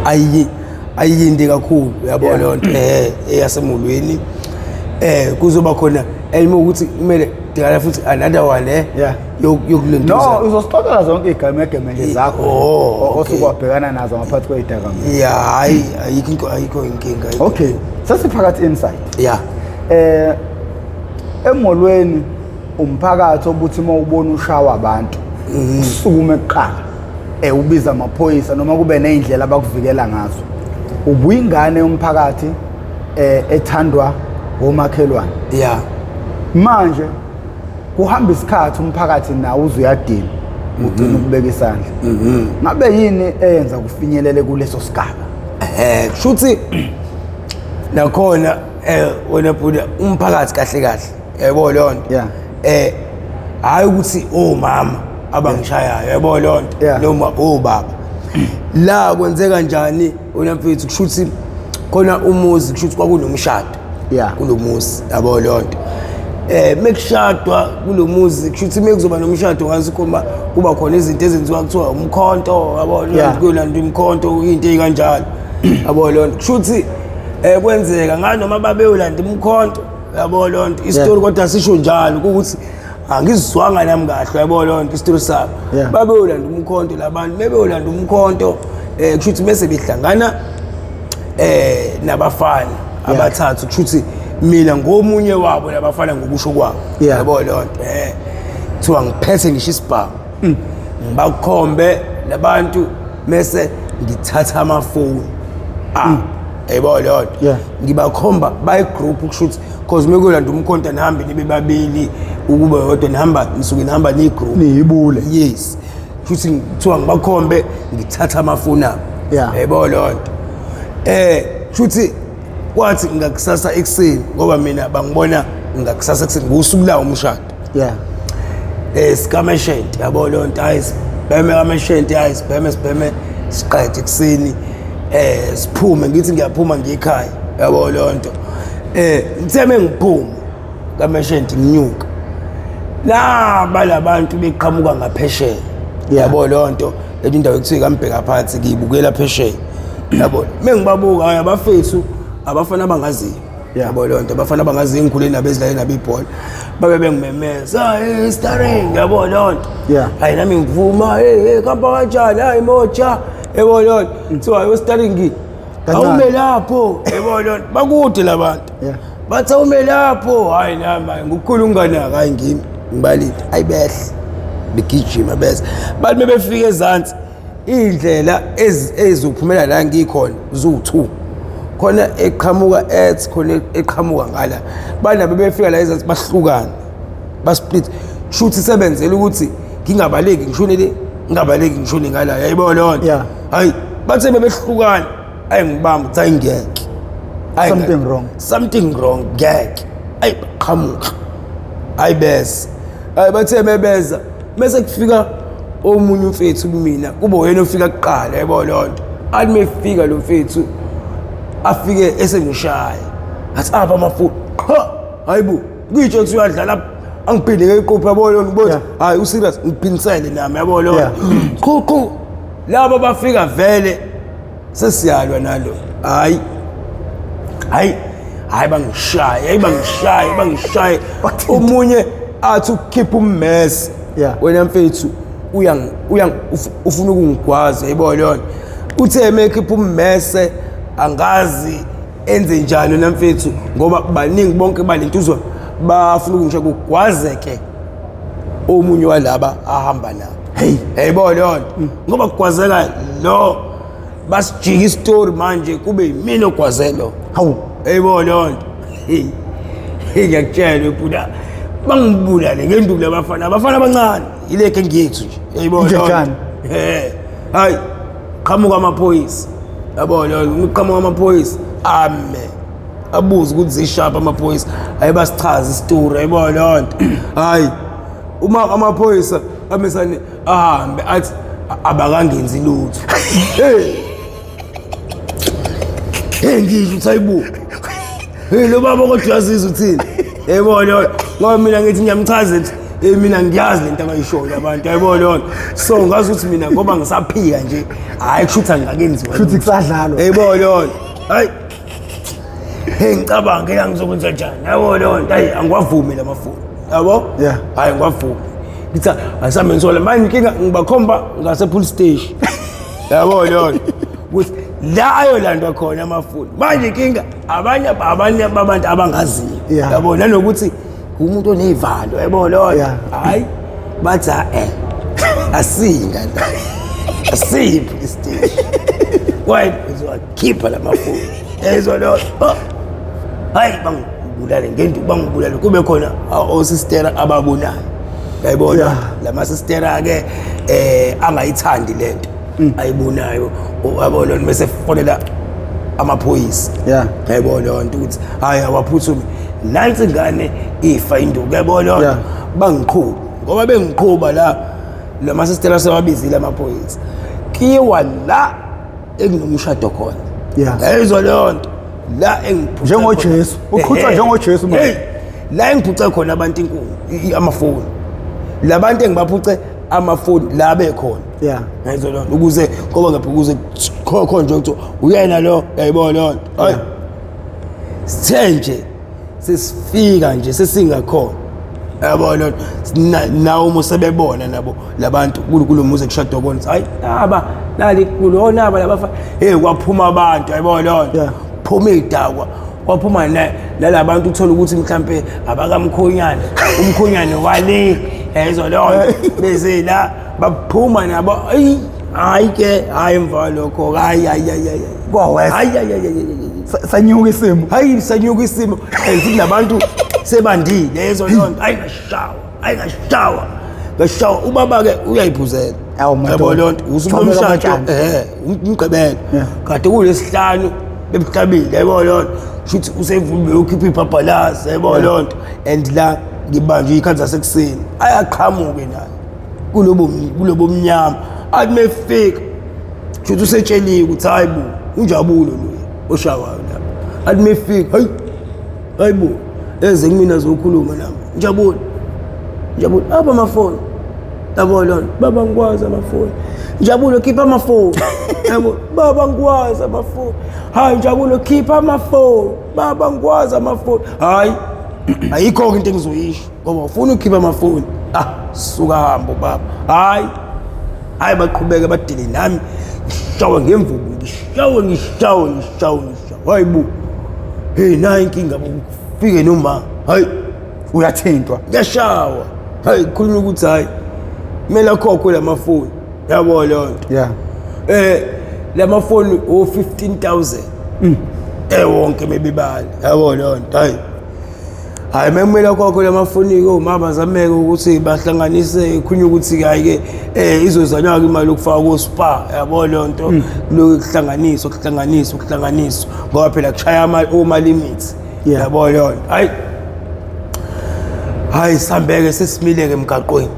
Ayi, ayinde kakhulu, uyabo leyo nto, eyasemolweni. Kuzoba khona enye ukuthi kumele dingana futhi another one yokulentuza. No, uzosixoxela zonke igamegeme nje zakho Oh, okay. osuke wabhekana nazo ngaphansi kwezidakamizwa. Yeah, hayi, ayikho ayikho inkinga, ayikho. Okay, sesiphakathi inside. Emolweni umphakathi obuthi uma ubona ushawa abantu usukume kuqala ubiza amaphoyisa noma kube nezindlela abakuvikela ngazo. Ubuyingane yomphakathi ethandwa omakhelwane. Manje kuhamba isikhathi umphakathi nawo uzuyadina ugcina ukubeka isandla. Ngabe yini eyenza kufinyelele kuleso sigaba? Kushuthi nakhona wena bhuda, umphakathi kahle kahle, yebo leyo nto. Hayi ukuthi omama abangishayayo, yebo leyo nto, noma obaba. La kwenzeka kanjani wena mfethu? Kushuthi khona umuzi, kushuthi kwakunomshado kulomuzi, yabo leyo nto. Mekushadwa kulomuzi, kushuthi mekuzoba nomshado ngazi khoma kuba khona izinto ezenziwa kuthiwa umkhonto, yabo, kuyolanda umkhonto, into ezikanjalo, yabo leyo nto. Kushuthi kwenzeka nganoma babeyolanda umkhonto, yabo leyo nto, isitori kodwa sisho njalo ukuthi angizwanga nami kahle, yabo leyo nto, isitori sabo. Babeyolanda umkhonto labantu, bebeyolanda umkhonto, kushuthi bese behlangana nabafana abathathu, kushuthi mina ngomunye wabo labafana ngokusho kwabo, yabo leyo nto. Kuthiwa ngiphethe ngisho isibhamu, ngibakhombe labantu, mese ngithatha amafoni, yabo leyo nto. Ngibakhomba by group, kushuthi because mekuyolanda umkhonto nihambe nibe babili, ukuba yodwa nihamba, nisuke nihamba ni group, niyibule. Yes, kushuthi kuthiwa ngibakhombe, ngithatha amafoni abo, yabo leyo nto. Kushuthi kwathi ngakusasa ekuseni, ngoba mina bangibona ngakusasa ekuseni ngosuku lawo umshado. Sikameshente, yabo leyo nto, hayi sibheme kameshente, hayi sibheme sibheme siqede ekuseni, siphume, ngithi ngiyaphuma ngiyekhaya, yabo leyo nto. Ngithe mengiphuma kameshente nginyuka, laba labantu beqhamuka ngaphesheya, yabo leyo nto, le indawo ekuthiwa kambheka phansi, ngiyibukela phesheya, yabo. Mengibabuka, hayi abafethu, abafana abangaziyo, yabo leyo nto, abafana abangaziyo engikhule nabo ezidlale nabo ibhola, babe bengimemeza, hey starring, yabo leyo nto. Hayi nami ngivuma, hey hey, kamba kanjani, hayi moja, yabo leyo nto. Kuthiwa hayi starring, awume lapho, yabo leyo nto, bakude labantu. Bathi awume lapho, hayi nami, hayi ngokukhulu unganaka, hayi ngimi ngibalile, hayi behle begijima bese bathi bebefika ezansi, indlela ezizophumela la ngikhona ziwu-2, khona eqhamuka et khona eqhamuka ngala, banabo befika la ezansi bahlukana, basplit, shuthi sebenzela ukuthi ngingabaleki ngishone le, ngingabaleki ngishone ngala, yayibona leyo nto. Hayi bathe bebehlukana, ayi ngibamba ukuthi ayingeke, something wrong, something wrong, ngeke, ayi baqhamuka, ayi bese, hayi bathe bebeza, mase kufika omunye umfethu kumina, kube wena ofika kuqala, yabo leyo nto. Athi mefika lo mfethu afike esengishaya, athi apha amafoni, qha hayibo, ngitsho ukuthi uyadlala, angiphinde ngequpha, yabo leyo nto, hayi userious, ngiphinisele nami, yabo leyo nto. Qhu qhu laba bafika vele sesiyalwa nalo, hayi hayi hayi, bangishaya, hayi bangishaya, bangishaya, omunye athi ukukhipha ummese, wena mfethu ufuna ukungigwaza, yebo leyo nto. Uthe emekhipha ummese, angazi enze njani wena mfethu, ngoba baningi bonke balentuzwa bafuna ukungishaya, kugwazeke omunye walaba ahamba nabo. Hey, yebo leyo nto, ngoba kugwazeka lo, basijika isitori manje kube yimina ogwazelo. Hawu, yebo leyo nto. Hey, ngiyakutshela bhuda, bangibulale ngenduku labafana, abafana abancane, ile gang yethu nje, yebo leyo nto. Hayi qhamuka amaphoyisa, yabo leyo nto, qhamuka amaphoyisa ame abuze ukuthi zishapha amaphoyisa, hayi basichaza isitori, yebo leyo nto. Hayi uma amaphoyisa amesane ahambe athi abakangenzi lutho. Hey hey, ngisho ukuthi hayibo, hey lo baba kodwa uyazizwa uthini, yebo leyo, ngoba mina ngithi ngiyamchaza nje. Mina ngiyazi lento abayishoyo abantu, yayibona leyo nto. So ngazi ukuthi mina ngoba ngisaphika nje, hhayi kusho ukuthi angakenziwa. Kusho ukuthi kusadlalwa. Yayibona leyo nto. Hayi. Hey ngicabange la ngizokwenza njani. Yabo leyo nto. Hayi angiwavumi lamafoni. Yabo? Yeah. Hayi ngiwavumi. Ngithi asambe ngisola manje inkinga ngibakhomba ngase police station. Yabo leyo nto. Ukuthi la ayolandwa khona amafoni. Manje inkinga abanye babantu abangaziyo. Yeah. Yabo nanokuthi umuntu oney'valo yabo leyo nto. Yeah. Hayi bathi eh asinga la. Asiyi police station. Why uzowakhipha la mafoni. Yayizwa leyo nto. Oh. Hayi bangibulale ngento bangibulale kube khona osistera ababonayo. Yayibona Yeah. la masistera ke angayithandi lento ayibonayo yabona bese fonela amaphoyisa. Yeah. Yayibona leyo nto ukuthi hayi awaphuthume nansi ingane ifa induku yayibona leyo nto. Yeah. Bangiqhuba ngoba bengiqhuba la la masistera sewabizile amaphoyisa kiwa la ekunomshado khona. Yeah. Yayizwa leyo nto la engiphuca NjengoJesu. khona. Uqhutshwa Ehhe. njengoJesu manje. Hey, la engiphuce khona abantu inkulu amafoni labantu engibaphuce amafoni la bekhona. Yeah. Ngayizwa leyo nto ukuze ngoba ngapha ukuze khokho nje ukuthi uyena lo yayibona leyo nto. Hayi sithe nje sesifika nje sesingakhona yabo leyo nto nawo uma sebebona nabo labantu kulo muzi ekushadwa kona hayi aba nali kulona aba labafa hey kwaphuma abantu yayibona leyo nto. Yeah. Phuma idakwa kwaphuma nalabantu uthola ukuthi mhlambe abakamkhonyane umkhonyane wale yayizwa leyo nto beze la baphuma nabo ayi hayi ke hayi emva lokho hayi hayi hayi hayi Kwawesa. hayi hayi hayi hayi Sanyuka isimo. Hayi sanyuka isimo and futhi nabantu sebandile yezwa leyo nto hayi ngashawa hayi ngashawa ngashawa ubaba ke uyayiphuzela. Awu, madoda. Yabo leyo nto usuku Thobeka lomshado amatshana. umgqibelo Yeah. kade kulesihlanu bebuhlabile yabo leyo nto shuthi usevume ukhipha ibhabhalazi yabo leyo nto and la ngibanjwe ikhathi zasekuseni ayaqhamuke naye kulobo mnyama athi mefika shuthi usetsheliwe ukuthi hayi bo unjabulo lo oshawayo lapha athi mefika hayi hayi bo eze kumina zokhuluma nami njabulo njabulo apha amafoni yabo lona baba ngikwazi amafoni njabulo khipha amafoni yabo baba ngikwazi amafoni hayi njabulo khipha amafoni baba ngikwazi amafoni hayi ayikho into engizoyisho ngoba ufuna ukukhipha amafoni ah suka hambo baba hayi hayi baqhubeke badile nami ngishawe ngemvubu ngishawe ngishawe ngishawe ngishawe hayi bo hey nayi inkinga kufike noma hayi Uyathintwa. ngiyashawa hayi khuluma ukuthi hayi kumele akhokhwe lamafoni yabo leyo nto. Yeah. Lamafoni o 15000 wonke mebibali yabo leyo nto hayi hayi mekumele akhokhwe lamafoni ke omama zameke ukuthi bahlanganise khunye ukuthi hayi ke izozanywa ke imali yokufaka ko spa yabo leyo nto lokhu kuhlanganiswa kuhlanganiswa kuhlanganiswa ngoba phela kushaya ama oma limits. Yeah. Yabo leyo nto hayi hayi sihambeke sesimile ke emgaqweni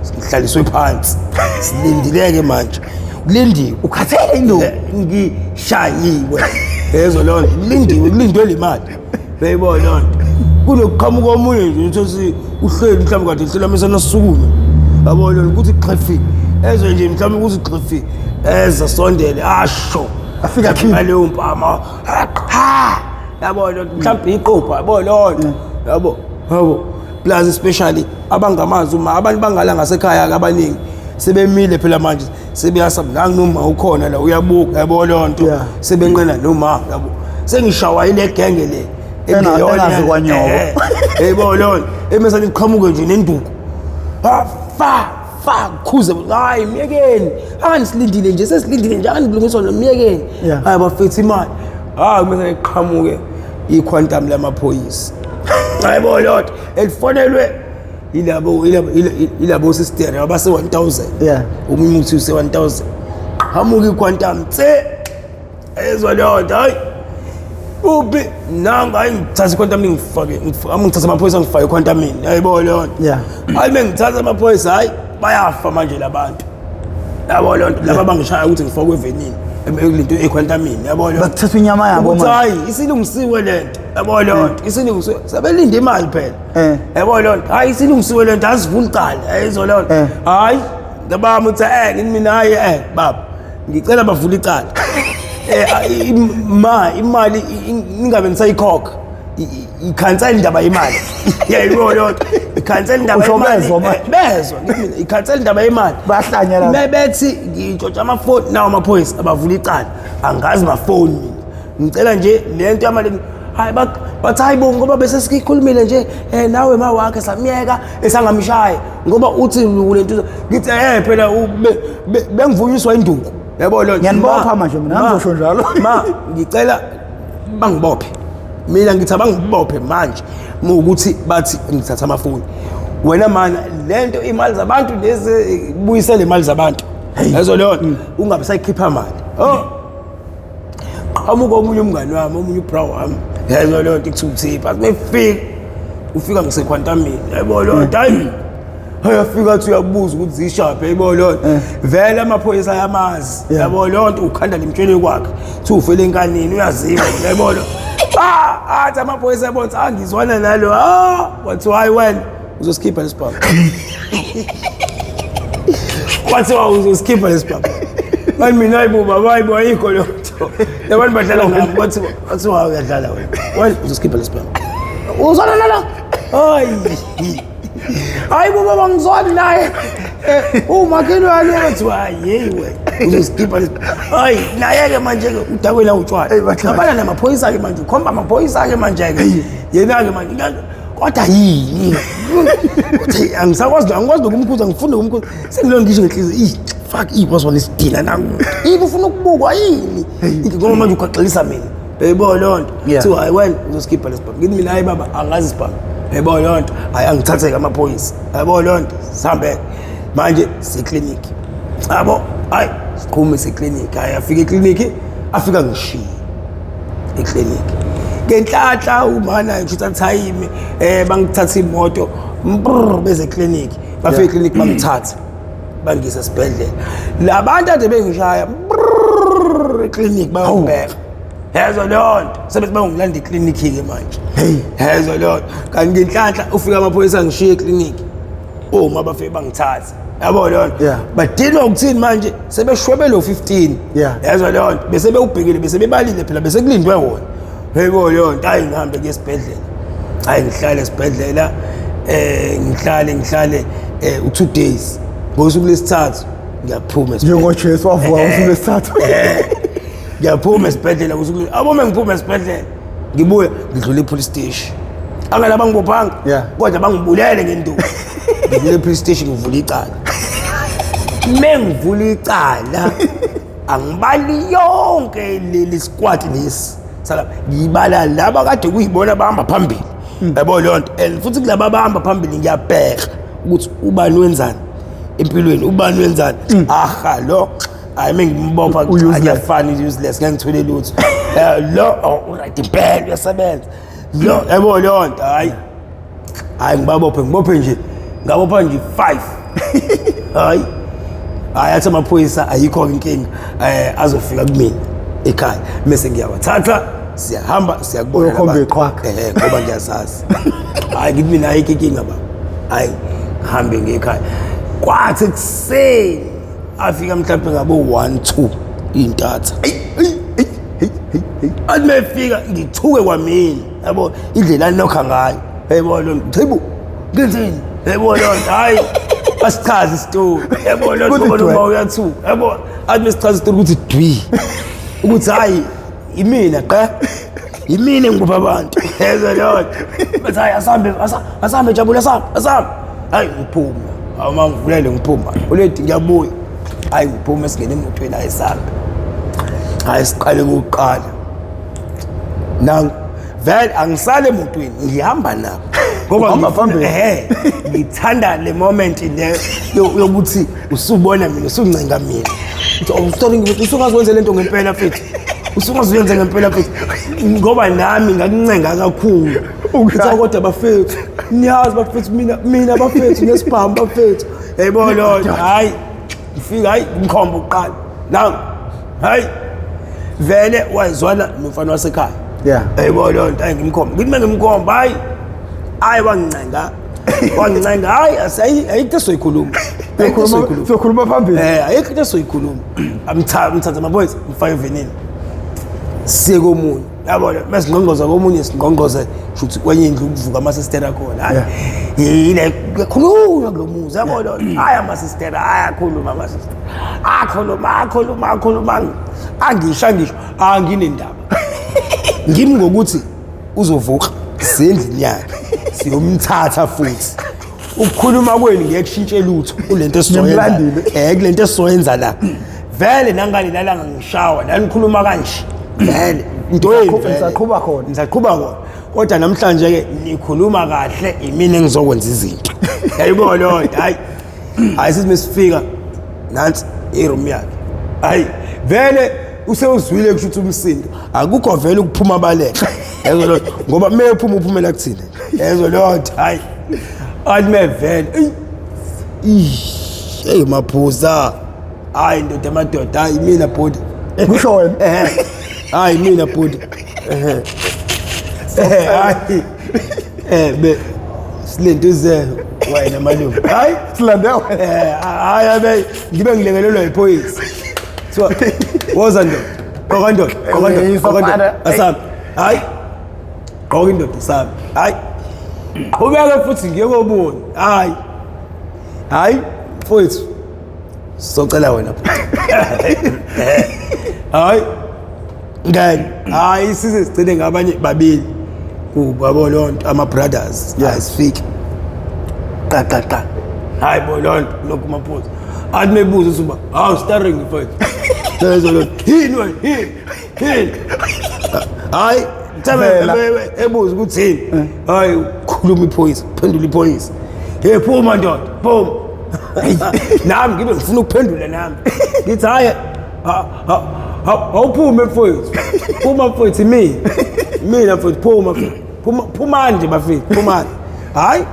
sihlaliswe phansi silindileke manje kulindiwe Ukhathele induku. Ngishayiwe yezo leyo nto kulindiwe kulindwe le mali beyibona leyo nto kunokuqhamuka omunye nje uthi uhleli mhlawumbe kade uhleli amesana sisukume yabo leyo nto ukuthi xhefi ezwe nje mhlawumbe ukuthi xhefi eza sondele asho Afika akhiphe. ngaleyo mpama ha yabo leyo nto mhlawumbe iqopha yabo leyo nto yabo yabo plus especially abangamazi uma abantu bangala ngasekhaya ke abaningi sebemile phela manje sebeyasaba nangu noma ukhona la uyabuka yabo leyo nto Yeah. sebenqena noma yabo sengishawa ile genge le engeyona Engazi kwanyoko. Yebo leyo nto emesane iqhamuke nje nenduku ha fa fa khuze hayi myekeni angisilindile nje sesilindile nje angikulungiswa nomyekeni Yeah. hayi bafethu imali hayi kumele iqhamuke iquantum lamaphoyisa hayibo lot elifonelwe ilabo sister abase 1000. Yeah. Omunye umuntu use 1000 qhamuka iquantum tse ezwa leyo nto hayi uphi nanga hayi ngithatha iquantum ngifake ngithatha amaphoyisa ngifake iquantumini hayibo leyo nto. Yeah. Hayi mengithatha amaphoyisa hayi bayafa manje labantu yabo leyo nto laba bangishaya ukuthi ngifakwe evenini. Lento ekhwantamini, yabo leyo. Bakuthatha inyama yabo Ukuthi manje. hayi, isilungisiwe lento, yabo leyo nto, isilungisiwe. Sebelinde imali phela. Yabo leyo nto. Hayi, isilungisiwe lento, asivuli icala, ayizwa leyo nto. Hayi, ngabami uthi ngithi mina hayi baba, ngicela bavule icala. Ma imali ningabe nisayikhokha. Ikhansela indaba yemali. Yayibona leyo nto. Ikhansela indaba Usho yemali. bezwa manje. Bezwa, ngithi mina ikhansela indaba yemali. Bahlanya lapho. Bebethi ngintshontsha amafoni nawo amaphoyisa abavula icala. Angazi mafoni mina. Ngicela nje le nto yamali. Hayi, bathi hayi bo, ngoba bese sikhulumile nje, nawe ma wakhe samyeka esangamshaya ngoba uthi le nto. Ngithi phela bengivunyiswa induku. Yabo lo. Ngiyanibopha manje mina, ngizosho njalo. Ma ngicela bangibophe. Mina ngithi abangibophe manje ukuthi bathi ngithatha amafoni. Wena mana lento imali zabantu lezi, buyisele imali zabantu. Yazo leyo nto, ungabe sayikhipha mali. Oh. Qhamuka omunye umngani wami, omunye ubra wami. Yazo leyo nto ikuthupha. Athi mefika ufika ngisekhwantamini. Yabo leyo nto, hayi. Hayi, afika athi uyabuza ukuthi zishaphe, yabo leyo nto. Vele amaphoyisa ayamazi. Yabo leyo nto, ukhanda lemtshele kwakhe. Uthi ufele enkanini, uyaziwa, yabo lo. Athi amaphoyisa yabo ukuthi angizwana nalo. Wathi hayi wena uzosikhipha lesibhamu. Kwathiwa uzosikhipha lesibhamu. Manje mina hayi bo baba, hayi bo, ayikho leyo nto. Labantu badlala ngami, kwathiwa uyadlala wena. Wena uzosikhipha lesibhamu. Uzwana nalo? Hayi. Hayi bo baba, ngizwani naye. Umakhelwane wathi hayi, hey wena uzosikhipha lesibhamu. Hayi, naye ke manje ke udakwe la utshwala. Hey, bahlala. Abana namaphoyisa ke manje, ukhomba amaphoyisa ke manje ke. Yena ke manje kodwa yini? Uthi angikwazi nokumkhuza, ngifuna ukumkhuza. Sengilo ngisho ngenhliziyo, ih fuck, ikwazona isidina nangu. Yini ufuna ukubukwa yini? Ithi ngoba manje ugaxelisa mina. Yebo leyo nto. Kuthiwa hayi wena uzosikhipha lesibhamu. Ngithi mina hayi baba, angazi isibhamu. Yebo leyo nto. Hayi, angithatheke amaphoyisa. Yebo leyo nto. Sihambe manje sikliniki. Yabo, hayi siqhume sikliniki. Hayi, afika ekliniki, afika ngishiye ekliniki. Ngenhlanhla umana ngishutha time, bangithatha imoto, brrr, beze ekliniki. Bafika ekliniki bangithatha, bangisa esibhedlela. Labantu ade bengishaya, brrr, ekliniki bayongibheka. Yezwa leyo nto, sebethi bayongilanda ekliniki ke manje. Hey. Yezwa leyo nto. Kanti ngenhlanhla ufika amaphoyisa ngishiye ekliniki. Oma bafike bangithatha. Yabo leyo nto. Badinwa ukuthini manje, sebeshwebe lo 15. Yezwa leyo nto, bese bewubhekile, bese bebalile phela, bese kulindwe wona. Yebo leyo nto, hayi ngihambe kuye esibhedlela. Hayi ngihlale esibhedlela, ngihlale u2 days. Ngosuku lesithathu ngiyaphuma esibhedlela. NjengoJesu wavuka ngosuku lesithathu. Ngiyaphuma esibhedlela ngosuku abo mengiphuma esibhedlela, ngibuya ngidlula e-police station. Angela bangibophanga. Kodwa bangibulele ngenduku. Ngidlula e-police station ngivula icala. Mengivula icala angibali yonke leli squad lesi. Sala ngibala laba kade kuyibona bahamba phambili. Yabo leyo nto. And futhi kulaba bahamba phambili ngiyabheka ukuthi ubani wenzani empilweni, ubani wenzani. Aha lo hayi mengimbopha Useless. akuyafana, useless, ngeke ngithole lutho. Lo, oh, right impela uyasebenza. Lo yabo leyo nto, hayi. Hayi ngibabophe, ngibophe nje. Ngabopha nje 5. Hayi. Hayi athi amaphoyisa ayikho inkinga. Azofika kumina ekhaya. Bese ngiyawathatha, siyahamba siyakubona Uyokhomba labantu. iqhwaga. Ngoba ngiyazazi. Hayi ngithi mina ayikho inkinga baba. Hayi ngihambe ngekhaya. Kwathi ekuseni afika mhlawumbe ngabo 1 2 intatha. Athi mefika ngithuke kwamina. Yabo indlela anokha ngayo. Yebo lo nto. Ngenzeni? Yebo lo nto. Hayi asichaze isitori. Yebo lo nto, Kuthi ngoba dwe. noma uyathuka. Yebo athi mesichaza isitori ukuthi dwi. Ukuthi hayi imina qe. Imina engibopha abantu. Yebo lo nto. Bathi hayi asambe, asambe jabula, asambe, asambe. Hayi ngiphuma. Hawu mama ngivulele ngiphuma. Ulethi ngiyabuya. Hayi ngiphuma singene emotweni hayi sambe. Hayi siqale ukuqala. Nangu vele angisale emotweni ngihamba nabo. Ngoba Uhamba phambili. Ngithanda le moment le yokuthi usubona mina usuncenga mina. Uthi oh sorry ngithi usungazi wenze lento ngempela mfethu. Usungazi uyenze ngempela mfethu. Ngoba nami ngakuncenga kakhulu. Uthi kodwa bafethu, niyazi bafethu mina bafethu nesibhamu bafethu. Yayibona lo, hayi ngifika hayi ngikhomba ukuqala. Nangu hayi Vele wayezwana nomfana wasekhaya. Yeah. Yayibona leyo nto, hayi ngimkhomba. Ngithi mengimkhomba, hayi hayi wangincenga. Wangincenga, hayi ayikho into esoyikhuluma. Ayikho into esoyikhuluma. Sokhuluma phambili. Ayikho into esoyikhuluma. Amthatha amaphoyisa, mfake evenini. Siye komunye. Yabona, mesingqongqoza komunye singqongqoze shuthi kwenye indlu kuvuka amasistera khona. Hayi. Yile kukhulunywa kulo muzi, yabona. Hayi amasistera, hayi akhuluma amasistera. Akhuluma, akhuluma, akhuluma. Angisho angisho, anginendaba. Ngimi ngokuthi uzovuka sendlini yakhe siyomthatha futhi. Ukukhuluma kwenu ngeke kushintshe lutho kulento esizoyenza. Nimlandile. Kulento esizoyenza la. Vele nangale lalanga ngishawa, nanikhuluma kanje. Vele into yenu vele. Nisaqhuba khona. Nisaqhuba khona. Kodwa namhlanje ke nikhuluma kahle imini engizokwenza izinto. Yayibona leyo nto, hayi. Hayi sithi mesifika nansi iroom yakhe. Hayi vele usewuzwile kusho ukuthi umsindo akukho vele ukuphuma baleka. Yezwa leyo nto, ngoba uma ephuma uphumela kuthina. Yezwa leyo nto, hayi. Athi mevele hey maphuza. Hayi ndoda madoda, hayi mina bhuti. Kusho wena. Hayi mina bhuti. Hayi. Be silento ize wena malume. Hayi Silande wena. Hayi abe ngibe ngilekelelwa yiphoyisa. Kuthiwa woza ndoda. Gqoka ndoda, gqoka ndoda, gqoka ndoda. Asami. Hayi. Gqoka indoda sami. Hayi. Qhubeka futhi ngiye kobona. Hayi. Hayi mfowethu. Socela wena bhuti. Hayi. Ngani? Hayi size sigcine ngabanye babili. Kuba yabo leyo nto ama brothers. Yeah. Hayi sifike. Qa qa qa. Hayi bo leyo nto lokhu maphuzu. Athi mebuza uthi uba, hawu starring mfowethu. Lezo lo. Yini wena? Yini? Yini? Hayi, theme Vela. ebuza ukuthi yini? Hayi khuluma iphoyisa, phendula iphoyisa. Hey phuma ndoda, phuma. Nami ngibe ngifuna ukuphendula nami. Ngithi hayi awuphume mfowethu. Phuma mfowethu mina. Mina mfowethu phuma mfowethu. Phuma phumani nje bafethu, phumani. Hayi.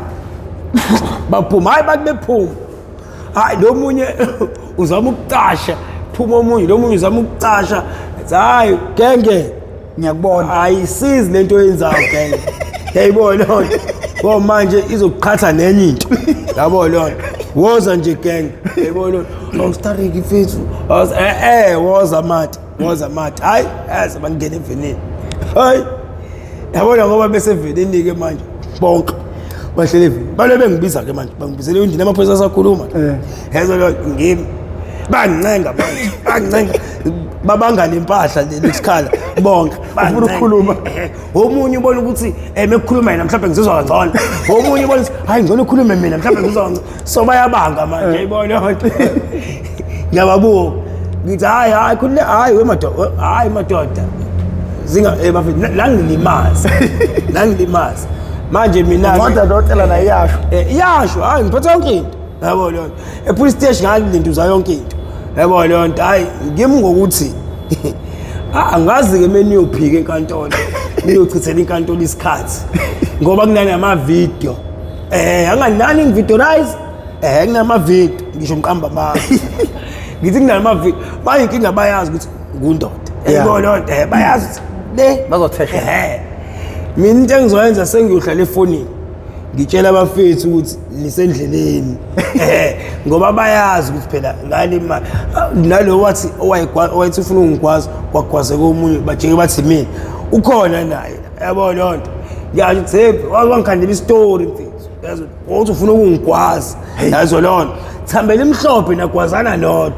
Baphuma, hayi bathi bephuma. Hayi lo munye uzama ukucasha, phuma omunye, lo munye uzama ukucasha. Athi hayi genge. Ngiyakubona. Ayisizi lento oyenzayo genge. Yayibona leyo nto. Ngoba manje izokuqhatha nenye into. Yabo leyo nto. Woza nje genge. Yayibona leyo nto. Awustariki mfethu. Woza mate. Woza mate. Hayi, yazi bangena evenini. Hayi. Yabona ngoba bese evenini ke manje bonke bahlele eveni. Bale bengibiza ke manje, bangibizele endlini amaphoyisa asakhuluma. Yezwa leyo nto, ngimi. Bangincenga manje, bangincenga. Babanga lempahla le lesikhala bonke. Ufuna ukukhuluma. Omunye ubona ukuthi mekukhuluma yena mhlawumbe ngizizwa kangcono. Omunye ubona ukuthi hayi ngcono ukhulume mina mhlawumbe ngizizwa kangcono. So bayabanga manje yayibona leyo nto. Ngiyababuka. Ngithi hayi hayi khulule hayi we madoda, hayi madoda. Zinga bafethu nangilimaza. Nangilimaza. Manje mina Incwadi yadokotela nayo iyasho. Iyasho, hayi ngiphethe yonke into. Yabo leyo nto. E-police station ngalinduza yonke into. Yabo leyo nto, hayi ngimi ngokuthi angazi ke mina niyophika enkantolo. Niyochithela inkantolo isikhathi. Ngoba kunanama video. Anganani ngivideorize. Kunama video ngisho ngiqamba amanga. Ngithi kunama video. Manje inkinga bayazi ukuthi ngundoda. Yabo leyo nto, bayazi ukuthi le Bazothesha. Mina into engizoyenza sengiyohlala efonini. Ngitshela abafethu ukuthi nisendleleni. Ngoba bayazi ukuthi phela ngale imali. Nalo wathi owayethi ufuna ukungigwaza, kwagwazeka omunye, bajike bathi mina. Ukhona naye. Yabo leyo nto. Ngiyazi ukuthi hey, wangikhandela isitori mfethu. Yazi ukuthi ufuna ukungigwaza. Yazi leyo nto. Thambela imhlophe nagwazana nodwa.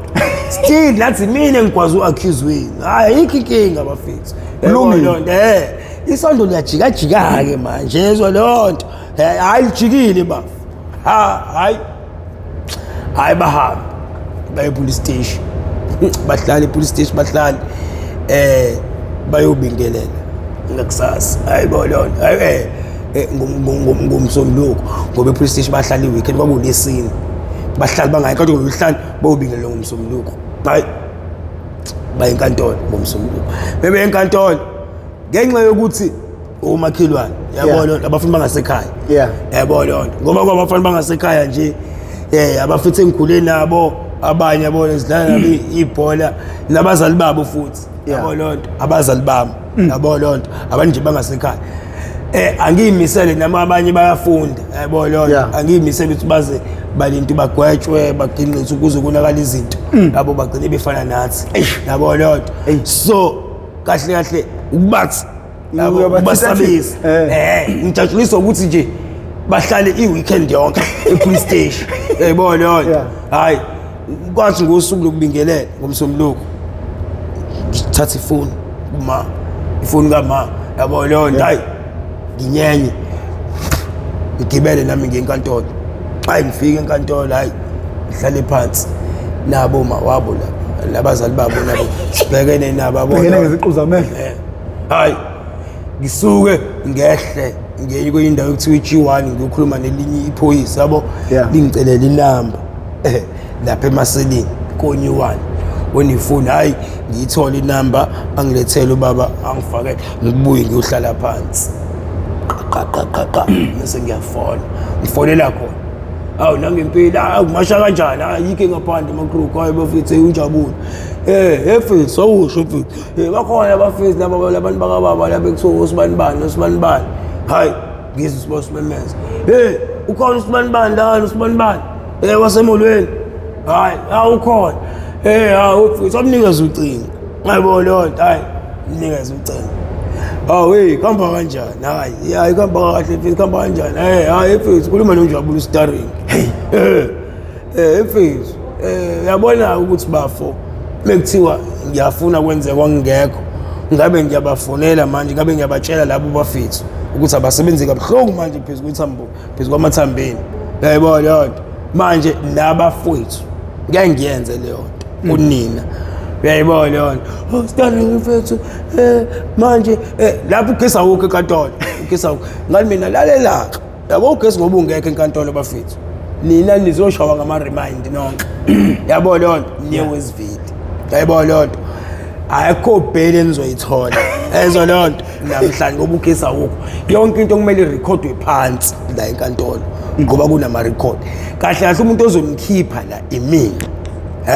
Still nathi mina ngigwaza u-accuse wenu. Hayi ayikho inkinga bafethu. Yabo Kulungile. leyo nto. Isondo liyajikajika-ke manje, yezwa leyo nto. Hayi lijikile bafo. Ha, hayi. Hayi bahambe. Baye police station. Bahlale police station bahlale. Bayobingelela ngakusasa. Hayi bo leyo nto. Hayi ngomsombuluko ngoba e-police station bahlala i-weekend kwakulesine. Bahlala bangayi kodwa ngolwesihlanu bayobingelela ngomsombuluko. Hayi baye enkantolo ngomsombuluko. Bebe enkantolo ngenxa yokuthi umakhelwane yabo leyo nto, abafuni bangasekhaya. Yabo leyo nto. Ngoba kwabafana bangasekhaya nje abafithe engikhule nabo abanye yabo sidlala nabo ibhola nabazali babo futhi. Yabo lonto abazali bami, yabo lonto abantu nje bangasekhaya. Angiyimisele nami, abanye bayafunda, yabo lonto. Angiyimisele ukuthi baze balinto bagwetshwe baginqiswe ukuze konakala izinto, yabo, bagcine befana nathi, yabo lonto. So kahle kahle ukubathi, yabo, ukubasabisa, ngijatshuliswa ukuthi nje bahlale i-weekend yonke e-police station, yayibona leyo nto. Hhayi, kwathi ngosuku lokubingelela ngomsombuluko ngithatha ifoni kuma, ifoni kama, yabo leyo nto. Hayi, nginyenye ngigibele nami ngiye enkantolo. Hayi, ngifike enkantolo, hayi, ngihlale phansi nabo ma wabo lapha nabazali babo, nabo sibhekene nabo, yabo. Bhekene ngeziqu zamehlo. Hayi, ngisuke ngehle ngiye kwenye indawo ekuthiwa i-G1, ngiyokhuluma nelinye iphoyisa, yabo. Lingicelela inamba lapha emaseleni konyi-one onefoni. Hhayi, ngiyithole inamba, angilethele ubaba, angifakele, ngibuye ngiyohlala phansi, qa qa qa qa, bese ngiyafona, ngifonela khona. Awu, nangempela, awu, kumasha kanjani? Ayikho engaphandle emakruku. Hayi bafethu, unjabule. Efethu, awusho mfethu. Bakhona abafethu laba, labantu bakababa laba ekuthiwa osibani bani, osibani bani. Hayi, ngizwe isibo simemeza. Hey, ukhona usibani bani lana, usibani bani? Wasemolweni. Hayi, hawu ukhona. Hawu mfethu, amnikeze ucingo. Hayibo leyo nto, hayi, mnikeze ucingo. Hawu hey, kuhamba kanjani? Hayi, hayi kuhamba kahle mfethu, kuhamba kanjani? Hayi mfethu, khuluma noNjabulo Starring. Hey, mfethu, uyabona ukuthi bafo mekuthiwa ngiyafuna kwenzeka kwangekho, ngabe ngiyabafonela manje, ngabe ngiyabatshela labo bafethu ukuthi abasebenzi kabuhlungu manje phezu kwethambo, phezu kwamathambeni. Uyayibona leyo nto? Manje nabafowethu ngeke ngiyenze leyo nto kunina. Uyayibona leyo nto? Oh, Starring mfethu, manje lapho ugesi awukho enkantolo, ugesi awukho. Ngathi mina lalela, yabo ugesi ngoba ungekho enkantolo bafethu, nina nizoshawa ngama-remind nonke, yabo leyo nto, niye Westville. Yayibona leyo nto? Ayikho bheli enizoyithola ezo leyo nto namhlanje ngoba ugesi awukho. Yonke into kumele irekhodwe phansi la enkantolo ngoba kunama-record. Kahle kahle umuntu ozomkhipha la imina,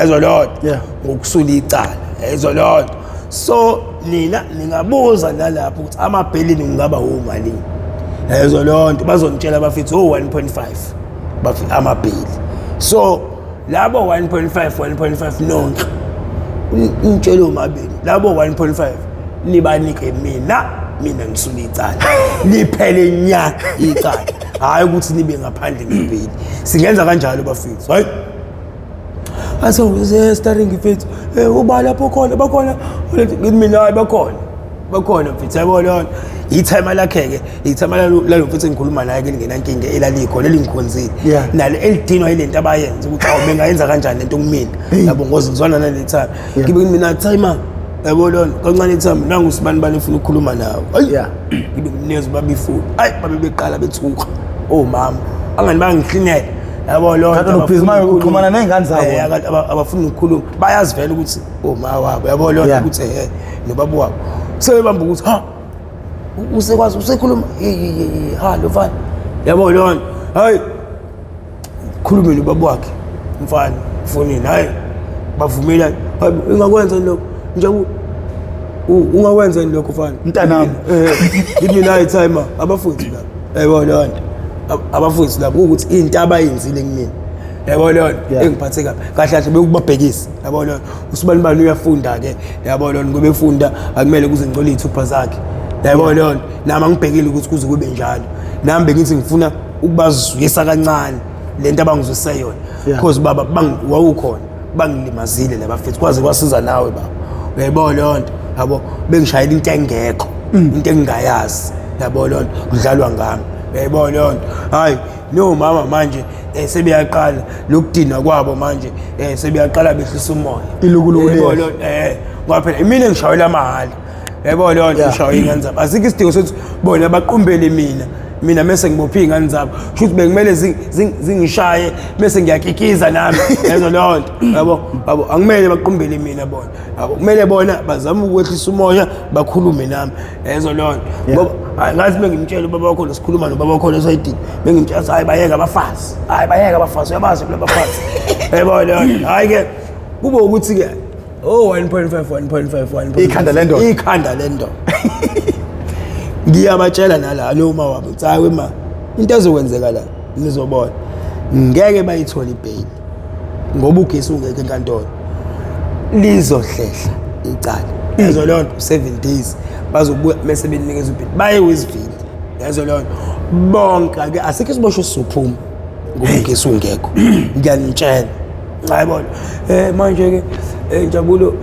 ezo leyo nto, ngokusula icala, ezo leyo nto. So nina ningabuza nalapho ukuthi amabhelini kungaba womalini, ezo leyo nto. Bazonitshela abafethu o-1.5 amabheli. So labo 1.5 1.5 nonke nitshele omabili labo 1.5 nibanike mina, mina ngisula icala liphele nya icala, hhayi ukuthi nibe ngaphandle ngebheli. Singenza kanjalo bafethu. Hayi, aso Starring mfethu, uba lapho khona bakhona. Ngithi mina hayi, bakhona, bakhona mfethu, yabo leyo nto. Ithayima lakhe-ke, ithayima lalo mfethu engikhuluma naye ke lingenankinga, elalikhona elingikhonzile nalo elidinwa yile nto abayenza ukuthi awu bengayenza kanjani lento kumina, yabo, ngoze ngizwana nale time. Ngibe mina timer, yabo leyo nto, kancane ithayima nangu sibani bani efuna ukukhuluma nawe. Hayi, ngibe ngimnikeza ubaba ifoni. Hayi, babe beqala bethuka omama, angani bangihlinela, yabo leyo nto. Kanti ubhizi manje abafuni uxhumana ney'ngane zabo. Abafuni ukukhuluma, bayazi vele ukuthi oma wabo, yabo leyo nto, ukuthi nobaba wabo sebebamba ukuthi ha usekwazi usekhuluma ha lo mfana, yabo leyo nto. Hayi, khulume nobaba wakhe mfana fonini. Hayi, bavumelana. Hayi, ingakwenza lokho njengoba ungakwenza lokho mfana. Mntanami. Ngithi mina hayi timer, abafundisi lapho, yabo leyo nto. Abafundisi lapho ukuthi into abayenzile kumina, yabo leyo nto, engiphathe kabi. Kahle kahle bekubabhekisa, yabo leyo nto. Usibani bani uyafunda ke, yabo leyo nto, ngoba efunda akumele kuze ngicole iy'thupha zakhe, yabo leyo nto. Nami angibhekile ukuthi kuze kube njalo. Nami bengithi ngifuna ukubazwisa kancane lento abangizwise yona, because baba wawukhona, bangilimazile labafethu, kwaze kwasiza nawe baba, uyayibona leyo nto, yabo. Bengishayela into engekho, into engingayazi, yabo leyo nto, kudlalwa ngami, uyayibona leyo nto. Hayi nomama manje sebeyaqala lokudinwa kwabo manje, sebeyaqala behlisa umoya. Ilukuluku Uyayibona liyehla. leyo nto? Ngoba phela imina engishayela mahhala, yayibona leyo nto, ngishaywa iy'ngane zabo. Asikho isidingo sokuthi bona baqumbele mina, mina mese ngibophe iy'ngane zabo, kusho ukuthi bekumele zingishaye mese ngiyakikiza nami, yezo leyo nto, yabo. Yabo, akumele baqumbele mina bona, yabo, kumele bona bazame ukwehlisa umoya bakhulume nami, yezo leyo nto. Ngoba hayi, ngathi bengimtshela ubaba wakho, sikhuluma nobaba wakho esayidini, bengimtshela ukuthi hayi bayeke abafazi, hayi bayeke abafazi, uyabazi kula bafazi, yabo leyo nto. Hhayi-ke kube ukuthi-ke Oh, 1.5 1.5 1.5. Ikhanda lendoda. Ikhanda lendoda. Ngiyabatshela nala lo ma wabo ukuthi hayi ma, into ezokwenzeka la nizobona, ngeke bayithole ibheyili ngoba ugesi ungekho enkantolo, lizohlehla icala. Yazo leyo nto, 7 days bazobuya mese benikeza ibheyili, baye Westville. Yazo leyo nto, bonke ake asikho isiboshwe sizophuma ngoba ugesi ungekho, ngiyanitshela. Hayi bona, manje ke, Njabulo,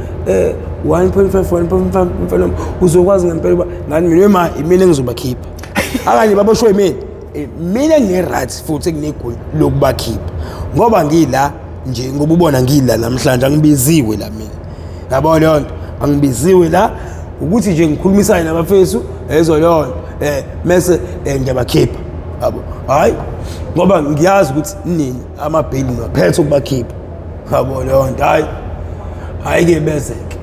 1.5 1.5 mfana wami, uzokwazi ngempela uba ngani mina ma imina engizobakhipha abanye baboshwe imina. Mina ngine-right futhi enginegunya lokubakhipha ngoba ngila nje, ngoba ubona ngila namhlanje angibiziwe la mina, yabo leyo nto, angibiziwe la ukuthi nje ngikhulumisane nabafethu, ezo leyo nto, mese ngiyabakhipha, yabo. Hayi, ngoba ngiyazi ukuthi nini amabheli niwaphethe ukubakhipha, yabo leyo nto. Hayi, hayi-ke bezeke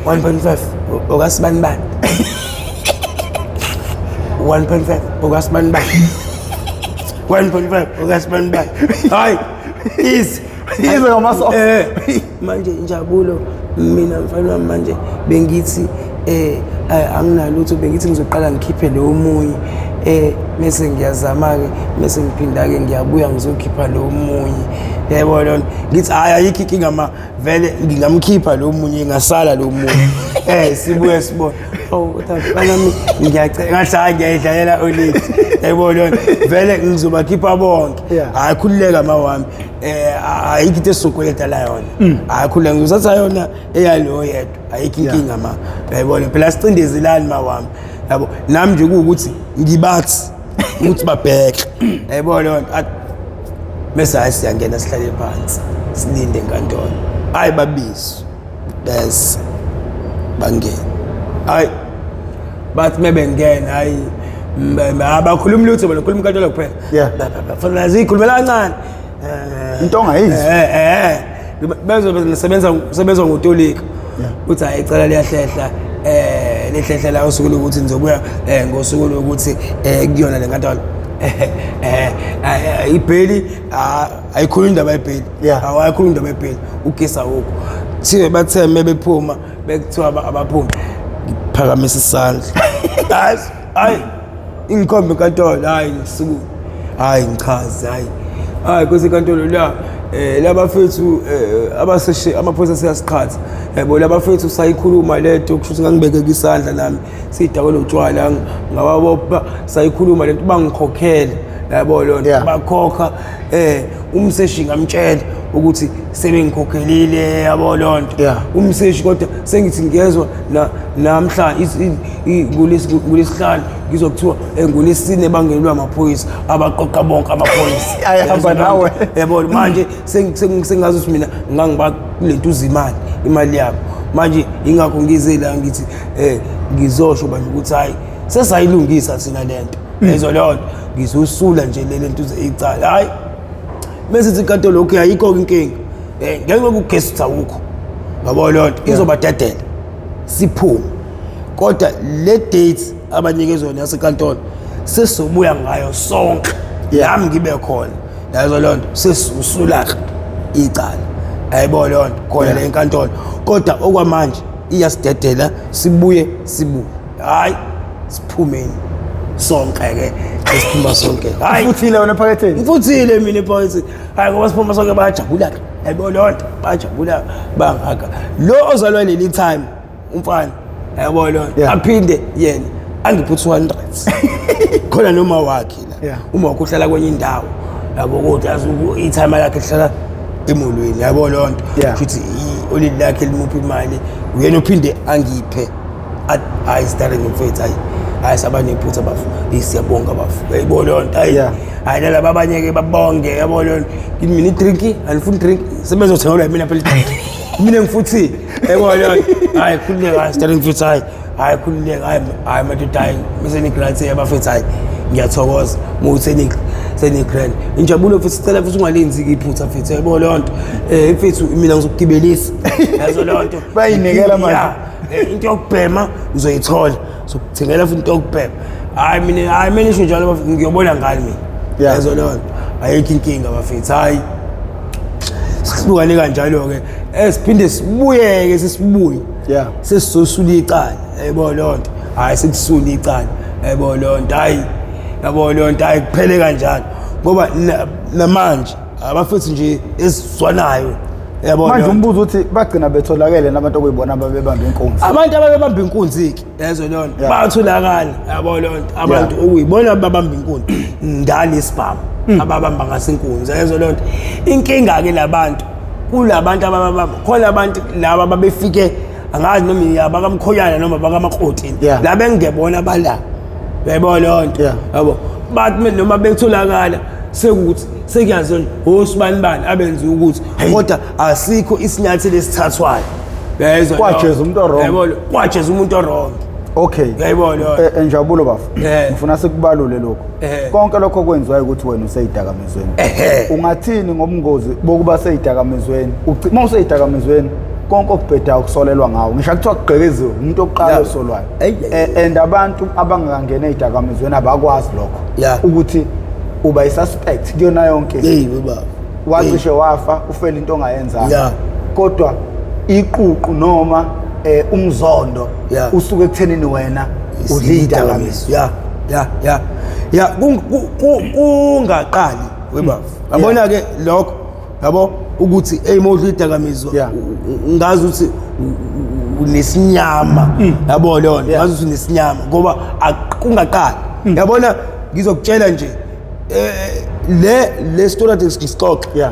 1.5 okasibanibani, 1.5 okasibanibani, 1.5 okasibanibani, hayi, easy. Easy ngamasofa. Manje injabulo mina mfana wami, manje bengithi anginalutho, bengithi ngizoqala ngikhiphe lo munye, bese ngiyazama ke, bese ngiphinda ke ngiyabuya ngizokhipha lo munye, yebo lona. Ngithi hayi, ayikho inkinga ma, vele ngingamkhipha lo munye, ngasala lo munye, sibuye sibone. Oh mfana wami, ngiyacela, ngathi hayi, ngiyayidlalela olady, yebo lona, vele ngizobakhipha bonke. Hayi, khululeka ma wami, ayikho into esizokweleta la yona. Hayi, khululeka, ngizothatha yona eyalo yedwa, ayikho inkinga ma, yayibona phela sicindezelani ma wami, yabo. Nami nje kuwukuthi ngibathi ukuthi babheke, yayibona leyo nto. Bese hayi, siyangena sihlale phansi silinde enkantolo. Hayi, babizwe bese bangena. Hayi, bathi mebengena, hayi, abakhulumi lutho bona, khuluma inkantolo kuphela. Fanele ziyikhulumela kancane. Into ongayizwa. Bezobe nisebenza sebenza ngotolika uthi hayi, icala liyahlehla, lihlehla la usuku lokuthi nizobuya, ngosuku lokuthi kuyona le nkantolo. Ibheli ayikhulumi indaba yebheli. Awayikhulumi indaba yebheli, ugesi awukho. Thiwe bathe mebephuma bekuthiwa abaphumi, ngiphakamisa isandla, hayi hayi, ingikhombe enkantolo, hayi ngisukume, hayi ngichaze, hayi hayi kwese inkantolo la, labafethu, abaseshe amaphoyisa siyasiqhatha, yabo labafethu sayikhuluma lento, kusho ukuthi ngangibekeka isandla nami sidakwe lotshwala, ngawabopha, sayikhuluma lento, bangikhokhele, yabo lona. Bakhokha, umseshi ngamtshela ukuthi sebengikhokhelile, yabo lonto. Umseshi kodwa sengithi ngiyezwa namhla ngolesihlanu ngizwa kuthiwa, ngolesine bangenelwa amaphoyisa, abaqoqa bonke amaphoyisa. Ayahamba nawe. Yabo manje sengazi ukuthi mina ngangibakulentuza imali, imali yabo. Manje ingakho ngize la ngithi ngizosho manje ukuthi hayi, sesayilungisa thina lento, ezo leyo nto, ngizosula nje le lento icala. Hayi, bese ithi inkantolo, okay, ayikho inkinga, ngenxa yokugesi ukuthi awukho, ngabo leyo nto, izobadedela siphume, kodwa le date abanikezwe yona yasenkantolo sesizobuya ngayo sonke, nami ngibe khona, yazo leyo nto, sesisusula icala, ayibo leyo nto khona le enkantolo, kodwa okwamanje iyasidedela sibuye sibuye. Hayi, siphumeni sonke ke, esiphuma sonke, hayi. Ufuthile wena ephaketheni. Ngifuthile mina ephaketheni. Hayi, ngoba siphuma sonke bayajabula ke, yayibona leyo nto, bayajabula bangaka lo ozalwa leli time umfana, yayibona leyo nto. Aphinde yena angiphe 200 khona noma wakhe la. Uma wakhe uhlala kwenye indawo, yabo, kodwa yazi i-timer lakhe lihlala emolweni, yabo leyo nto. Futhi oleli lakhe limuphi imali, uyena ophinde angiphe. Hayi starring mfethu, hayi hayi, sabanephutha bafu, siyabonga bafu, yayibona leyo nto, hayi. Hayi, nalaba abanye-ke babonge, yabo leyo nto. Ngithi mina i-drink anifuni, drink sebezothengelwa yimina phela i-drink, mina ngifuthile, yabo leyo nto. Hayi, khululeka, hayi starring mfethu, hayi hayi, khululeka, hayi hayi madoda, hayi mese ni-grand abafethu, hayi ngiyathokoza mukuthi seni-grand injabulo futhi, sicela futhi ungalenzi-ke iphutha mfethu, yabo leyo nto, mfethu mina ngizokugibelisa, yazo leyo nto. Bayinikela manje. Yeah. Into yokubhema uzoyithola, sokuthengela futhi into yokubhema. Hayi mina, hayi mina isho njalo bafethu, ngiyobona ngani mina? Yazo leyo nto, ayikho inkinga bafethu. Hayi, sihlale. Sihlukane kanjalo-ke, siphinde sibuyeke sesibuye. Sesizosula icala, yayibona leyo nto. Hhayi, sekusula icala, yayibona leyo nto. Hhayi, yabo leyo nto, hhayi, kuphele kanjalo ngoba namanje abafethu nje esizwanayo, yabo. Manje umbuzo uthi bagcina betholakele nabantu okuyibona ababebamba inkunzi? Abantu ababebamba inkunzi-ke, yazo leyo nto, batholakala, yabo leyo nto. Abantu okuyibona ababamba inkunzi ngalesibhamu, ababamba ngasenkunzi, yazo leyo nto. Inkinga-ke labantu kulabantu ababamba khona, abantu laba babefike angazi noma abakamkhoyana noma abakamakotini, la bengebona bala, yayibona leyo nto. Yabo, bathi noma betholakala sekuthi sekuyaziwa nje osibani bani abenza ukuthi, kodwa asikho isinyathelo esithathwayo, yayizwa. Kwajeza umuntu o-wrong. Yayibona, kwajeza umuntu o-wrong. Yayibona leyo nto. Njabulo bafo, ngifuna sikubalule lokho. Konke lokho kwenziwa ukuthi wena useyidakamizweni. Ungathini ngobungozi bokuba seyidakamizweni? Uma useyidakamizweni konke okubhedayo kusolelwa ngawo. Ngisho kuthiwa kugqekeziwe umuntu oqala osolwayo. Ey, ey, ey. And abantu abangakangena ezidakamizweni abakwazi lokho. Ukuthi uba i-suspect kuyona yonke. Hey baba. Wacishe wafa, ufela into ongayenzanga. Kodwa iququ noma umzondo usuke ekuthenini wena udla izidakamizwa. Ya, ya, ya. Ya, kungaqali webaba. Yabona ke lokho, yabo, ukuthi hey mawudla izidakamizwa, ngazi ukuthi unesinyama, yabo leyo nto. Ngazi ukuthi unesinyama ngoba kungaqali. Yabona ngizokutshela nje, le story ade sixoxa,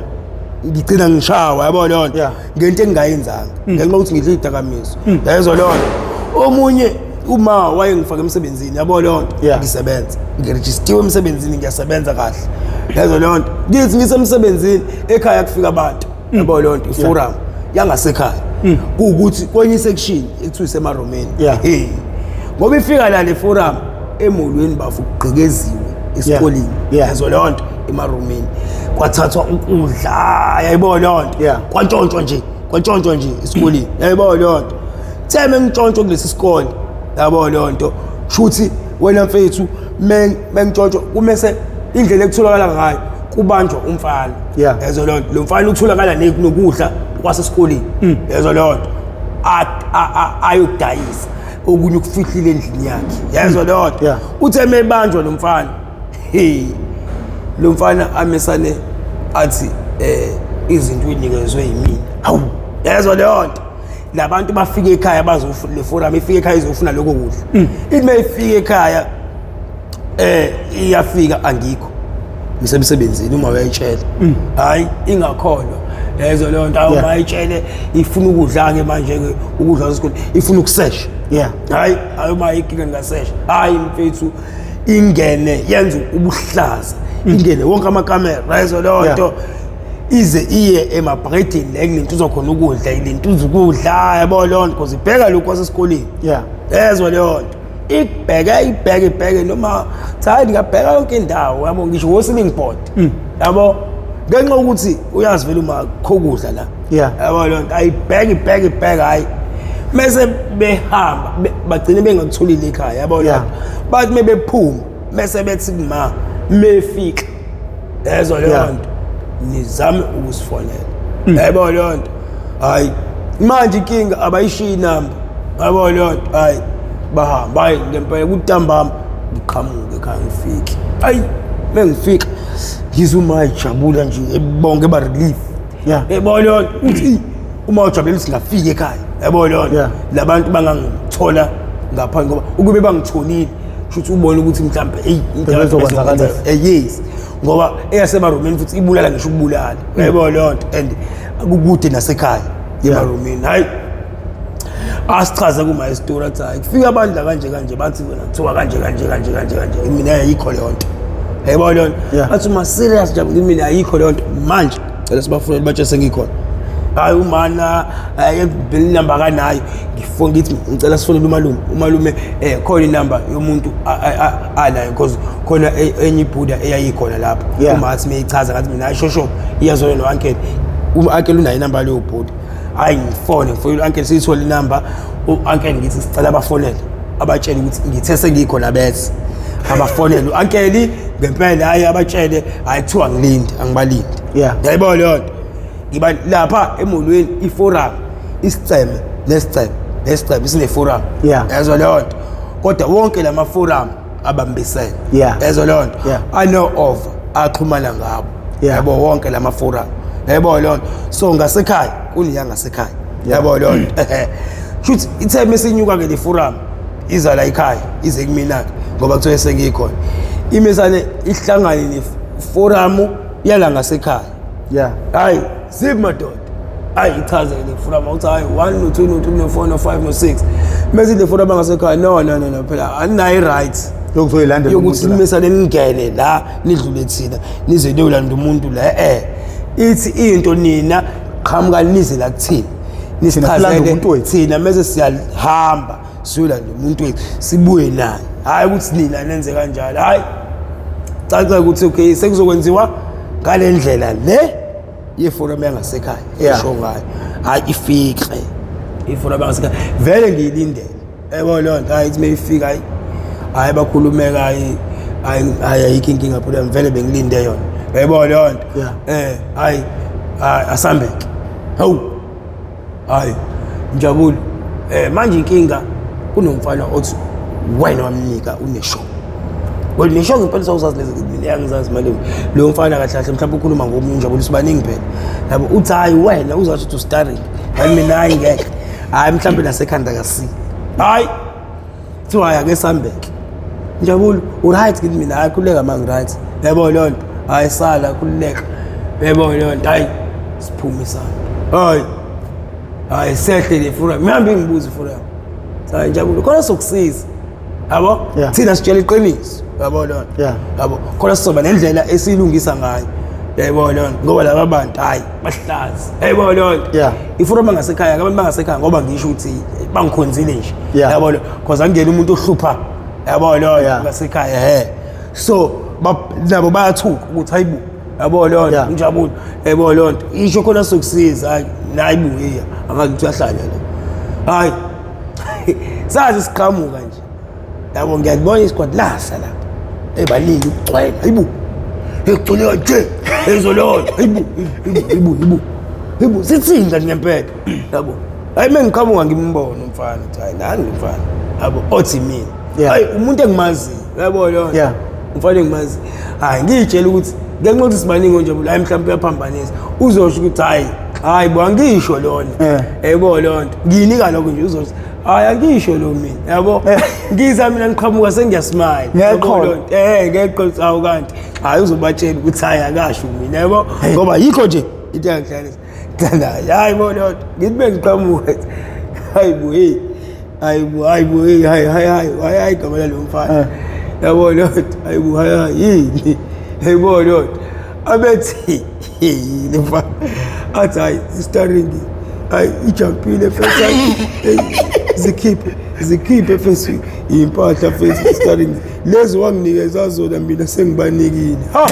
ngigcina ngishawa, yabo leyo nto, ngento engingayenzanga ngenxa yokuthi ngidla izidakamizwa, yayizwa leyo nto. Omunye uma wayengifaka emsebenzini, yabo leyo nto, ngisebenza, ngirejistiwe emsebenzini, ngiyasebenza kahle, yayizwa leyo nto. Ngithi ngisemsebenzini, ekhaya kufika abantu, yabo leyo nto, iforum yangasekhaya, kuwukuthi kwenye isection ekuthiwa isemaromeni. Hey, ngoba ifika la le forum emolweni bafu, kugqekeziwe esikoleni, yezwa leyo nto, emaromeni kwathathwa ukudla, yayibona leyo nto. Kwantshontshwa nje, kwantshontshwa nje esikoleni, yayibona leyo nto. Theme ngitshontshwe kulesi sikole, yabo leyo nto, shuthi wena mfethu mengitshontshwa kumese indlela ekutholakala ngayo kubanjwa umfana, yezwa leyo nto. Lo mfana utholakala nokudla kwasesikoleni, yezwa leyo nto, ayodayisa okunye ukufihlile endlini yakhe, yezwa leyo nto. Uthe mebanjwa lo mfana, hey, lo mfana amesane athi izinto uyinikezwe yimina. Hawu, yezwa leyo nto. Labantu bafike ekhaya bazofuna le forum, ifike ekhaya izofuna lokho kudla. Ithi mayifike ekhaya, iyafika angikho, ngisemsebenzini, uma uyayitshela, hayi ingakholwa, yezwa leyo nto. Awu, mayitshele ifuna ukudla ke manje ke, ukudla kwesikole, ifuna ukusesha. Hayi, ayo inkinga ngingasesha. Hayi mfethu, ingene yenza ubuhlaza, ingene wonke amakamera, yezwa leyo nto, ize iye emabhakedeni la ekulentuza khona ukudla, ilentuza ukudla, yabo leyo nto, because ibheka lokhu kwasesikoleni. Yezwa leyo nto, ibheke ibheke ibheke, noma cha ngingabheka yonke indawo, yabo, ngisho wo-ceiling board, yabo, ngenxa yokuthi uyazi vele uma khokudla la, yabo leyo nto, ayibheke ibheke ibheke. Hayi, mese behamba bagcine bengakutholile ekhaya, yabo leyo nto. Bathi mebephuma mese bethi kuma mefika, yezwa leyo nto, nizame ukusifonela, yabo leyo nto. Hayi manje inkinga abayishiyi inamba, yabo leyo nto. Hayi bahamba, hayi ngempela kutambama ngiqhamuke ekhaya ngifike, hayi mengifika ngizwe uma ijabula nje, bonke ba relief, yabo leyo nto, uthi uma ujabulela ukuthi ngafika ekhaya, yabo leyo nto. Labantu bangangithola ngaphandle, ngoba ukube bangitholile kusho ukuthi ubone ukuthi mhlambe hey into Bezokwenzakalisa. Yes, ngoba eyasemaromeni futhi ibulala ngisho ukubulala, yabo leyo nto, and kukude nasekhaya emaromeni. Hayi asichaze kuma isitori, athi hayi kufika abantu la kanje kanje, bathi wena kuthiwa kanje kanje kanje kanje kanje, mina ayikho leyo nto, yabo leyo nto. Athi uma serious nje, mina ayikho leyo nto, manje cela sibafunele batshe sengikhona. Hayi umana inamba kanayo, ngifuna ngithi ngicela sifonele umalume, umalume khona inamba yomuntu anayo, because khona enye ibhuda eyayikhona lapho. Uma athi meyichaza ngathi mina ayishosho iyazona no-uncle, u-uncle unayo inamba leyo bhuda. Hayi ngifone, ngifonele u-uncle, siyithole inamba u-uncle, ngithi sicela abafonele abatshele ukuthi ngithe sengikhona, bese abafonele u-uncle ngempela. Hayi abatshele, hayi kuthiwa ngilinde, angibalinde. Yayibona leyo nto. Ngiba lapha emolweni iforum isiceme nesiceme nesiceme sine forum. Yezwa leyo nto. Kodwa wonke lama forum abambisene. Yezwa leyo nto. Ano over axhumana ngabo. Yabo wonke lama forum. Yebo leyo nto. So ngasekhaya kuneya ngasekhaya. Yabo leyo nto. Shuthi ithe mesinyuka ke le forum iza la ekhaya ize kumina ke ngoba kuthiwe sengikhona. Imisane ihlangane ne forum yala ngasekhaya. Hayi, ziphi madoda? Hayi ichaze le forum uthi hayi 1 no 2 no 3 no 4 no 5 no 6. Mase le forum ngasekhaya no no no no phela aninayo right Yokuzoyilandela yokuthi nimisane ningene la nidlule thina nize niyolanda umuntu la eh. Ithi into nina qhamuka nize la kuthina. Nisichazele thina mase siyahamba siyolanda umuntu wethu sibuye naye. Hayi ukuthi nina nenze kanjalo. Hayi. Caca ukuthi okay sekuzokwenziwa ngale ndlela le yeforum yangasekhaya esho ngayo. Hayi ifike iforum yangasekhaya vele ngiyilindele. Yebo leyo nto hayi ithi mayifika hayi hayi bakhulumeka hayi hayi hayi ayikho inkinga phela vele bengilinde yona. Yebo leyo nto. Hayi asambeke. Hawu. Hayi njabulo. Manje inkinga kunomfana othi wena wamnika uneshow. Well neshow ngempela sawuzazi lezi mina yangizazi malume. Lo mfana kahle kahle mhlawumbe ukhuluma ngomunye unjabulo sibaningi phela. Yabo uthi hayi wena uzathi uthi starring. Hayi mina hayi ngeke. Hayi mhlawumbe nasekhanda kasi. Hayi. Kuthiwa hayi ake sambeke. Njabulo u right ngithi mina hayi khululeka mangi right. Yebo leyo nto. Hayi sala khululeka. Yebo leyo nto hayi siphumisana. Hayi. Hayi sehle le forum. Ngihambe ngibuza iforum. Hayi Njabulo khona sokusiza. Yabo? Thina sitshela iqiniso. Yabo leyo nto. Yabo khona sizoba nendlela esiyilungisa ngayo. Yebo leyo nto ngoba laba bantu hayi bahlazi. Yebo leyo nto. Iforum ngasekhaya abantu bangasekhaya ngoba ngisho ukuthi bangikhonzile nje. Yabo lo because angena umuntu ohlupha. Yabo leyo ngasekhaya he. So nabo bayathuka ukuthi hayibo. Yabo leyo nto njabulo. Yebo leyo nto. Isho khona sokusiza hayi nayi buya angathi uyahlanya lo. Hayi. Sazi siqhamuka nje. Yabo ngiyakubona isikwadi lasa lapha. Ebaningi ukugcwele. Hayibo. Ekugcwele nje. Ezolona. Hayibo. Hayibo hayibo. Hayibo sithini kanti ngempela. Yabo. Hayi mengiqhamuka ngimbona umfana uthi hayi nani umfana. Yabo othi mina. Hayi umuntu engimaziyo. Yabo leyo. Umfana engimaziyo. Hayi ngiyitshela ukuthi ngenxa yokuthi sibaningi nje hayi mhlawumbe uyaphambanisa. Uzosho ukuthi hayi hayi bo angisho lona. Yebo leyo nto. Ngiyinika lokho nje uzosho hayi angisho lo mina. Yabo ngiza mina ngiqhamuka sengiyasmile. Ngiyaqhola. Ngeqhola awu kanti. Hayi uzobatshela ukuthi hayi akasho mina yabo ngoba yikho nje into yangihlalisa. Hayi bo leyo nto. Ngithi bengiqhamuka. Hayi bo hey. Hayi bo hayi bo hey hayi hayi hayi hayi igama lalo mfana. Yabo leyo nto. Hayi bo hayi hayi yini. Yebo leyo nto. Abethi le mfana. Athi hayi starring. Hayi ijumpile first zikhiphe first impahla first starring. Lezi wanginikeza zona mina sengibanikile. Ha.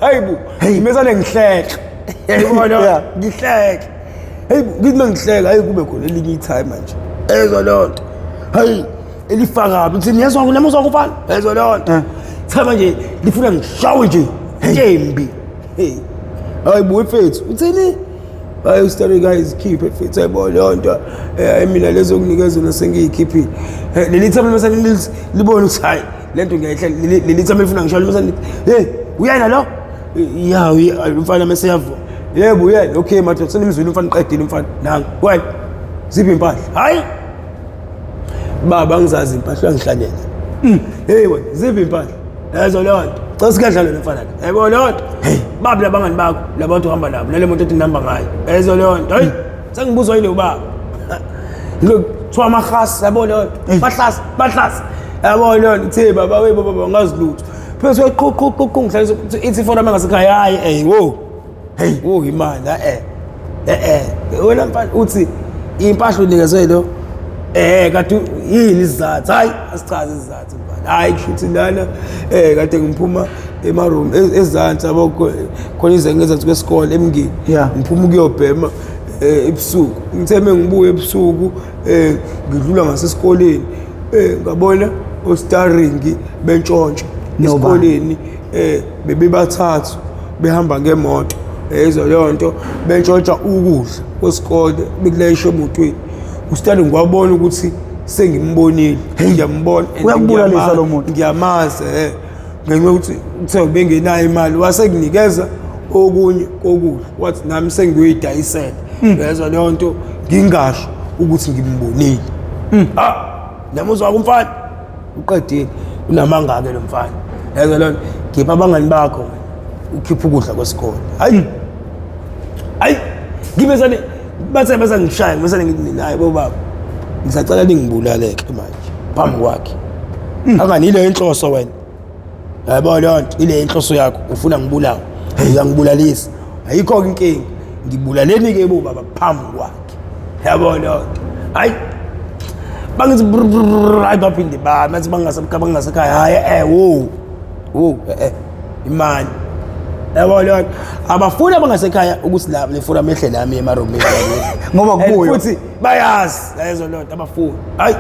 Hayibo, ngimesane ngihleke. Yayibona ngihleke. Hayibo, ngithi mangihleka hayi kube khona elinye itime manje. Ezwa leyo nto. Hayi elifaka uthi niyezwa nami uzwa kufana. Ezwa leyo nto. Cha manje lifuna ngishawe nje. Ntembi. Hey. Hayibo mfethu, uthini? Hayi story guys khiphe mfethu yabo leyo nto. Mina lezo kunikeza sengiyikhiphile. Leli time mase libona ukuthi hayi lento ngiyayihlela leli time lifuna ngishawe mase lithi hey uyena lo? Ya umfana mase yavuma. Yebo uyena. Okay madoda senimzwile umfana uqedile umfana. Nangu. Wena ziphi impahla? Hayi. Baba ngizazi impahla uyangihlanela. Hey wena ziphi impahla? Yazo leyo nto. Cha sikadlala lo mfana la. Yebo leyo nto. Hey babu labangani bakho labantu uhamba nabo nale moto ethi nihamba ngayo. Yazo leyo nto. Hayi sengibuzwa yile ubaba. Ngikuthiwa amahasi yabo leyo nto. Bahlasi bahlasi. Yabo leyo nto uthe baba we baba ngazi lutho. Phela uqhu qhu qhu qhu ngihlalisa ithi ifoni mangasekhaya hayi hey wo. Hey wo imali Wena mfana uthi impahla unikezwe lo kade yini isizathu? Hayi asichaze isizathu mfana. Hayi kusho ukuthi lana kade ngiphuma emaroom ezansi yabo khona ize ngezansi kwesikole emngeni. Ngiphuma ukuyobhema ebusuku. Ngithe mengibuya ebusuku ngidlula ngasesikoleni ngabona ostaring bentshontsho esikoleni bebebathathu behamba ngemoto. Yezwa leyo nto, bentshontsha ukudla kwesikole bekulayisha emotweni. Usitali ngiwabona ukuthi sengimbonile, ngiyambona and Uyakubulalisa lo muntu. Ngiyamazi ngenxa yokuthi kuthe ubengenayo imali wasekunikeza okunye kokudla, wathi nami sengiyoyidayisela. Yezwa leyo nto, ngingasho ukuthi ngimbonile. Ah, namuzwa kumfana uqedile, unamanga-ke lo mfana. Yezwa leyo nto, khipha abangani bakho wena, ukhiphe ukudla kwesikole. Hayi hayi, ngibesane bathe basangishaya, ngibesane ngithi naye bobaba ngisacela ningibulaleke manje phambi kwakhe. Angani ile inhloso wena, yabo leyo nto, ile inhloso yakho, ufuna ngibulawe, uyangibulalisa, ayikho-ke inkinga, ngibulaleni-ke bobaba phambi kwakhe, yabo leyo nto. Hayi bangithi brr, brr, brr, hayi baphinde bami athi bangasekhaya, hayi wo wo imali, yabo leyo nto. Abafuni abangasekhaya ukuthi la le forum ehle nami emaromini Ngoba And kubuyo. Futhi bayazi lezo leyo nto, abafuni. Hayi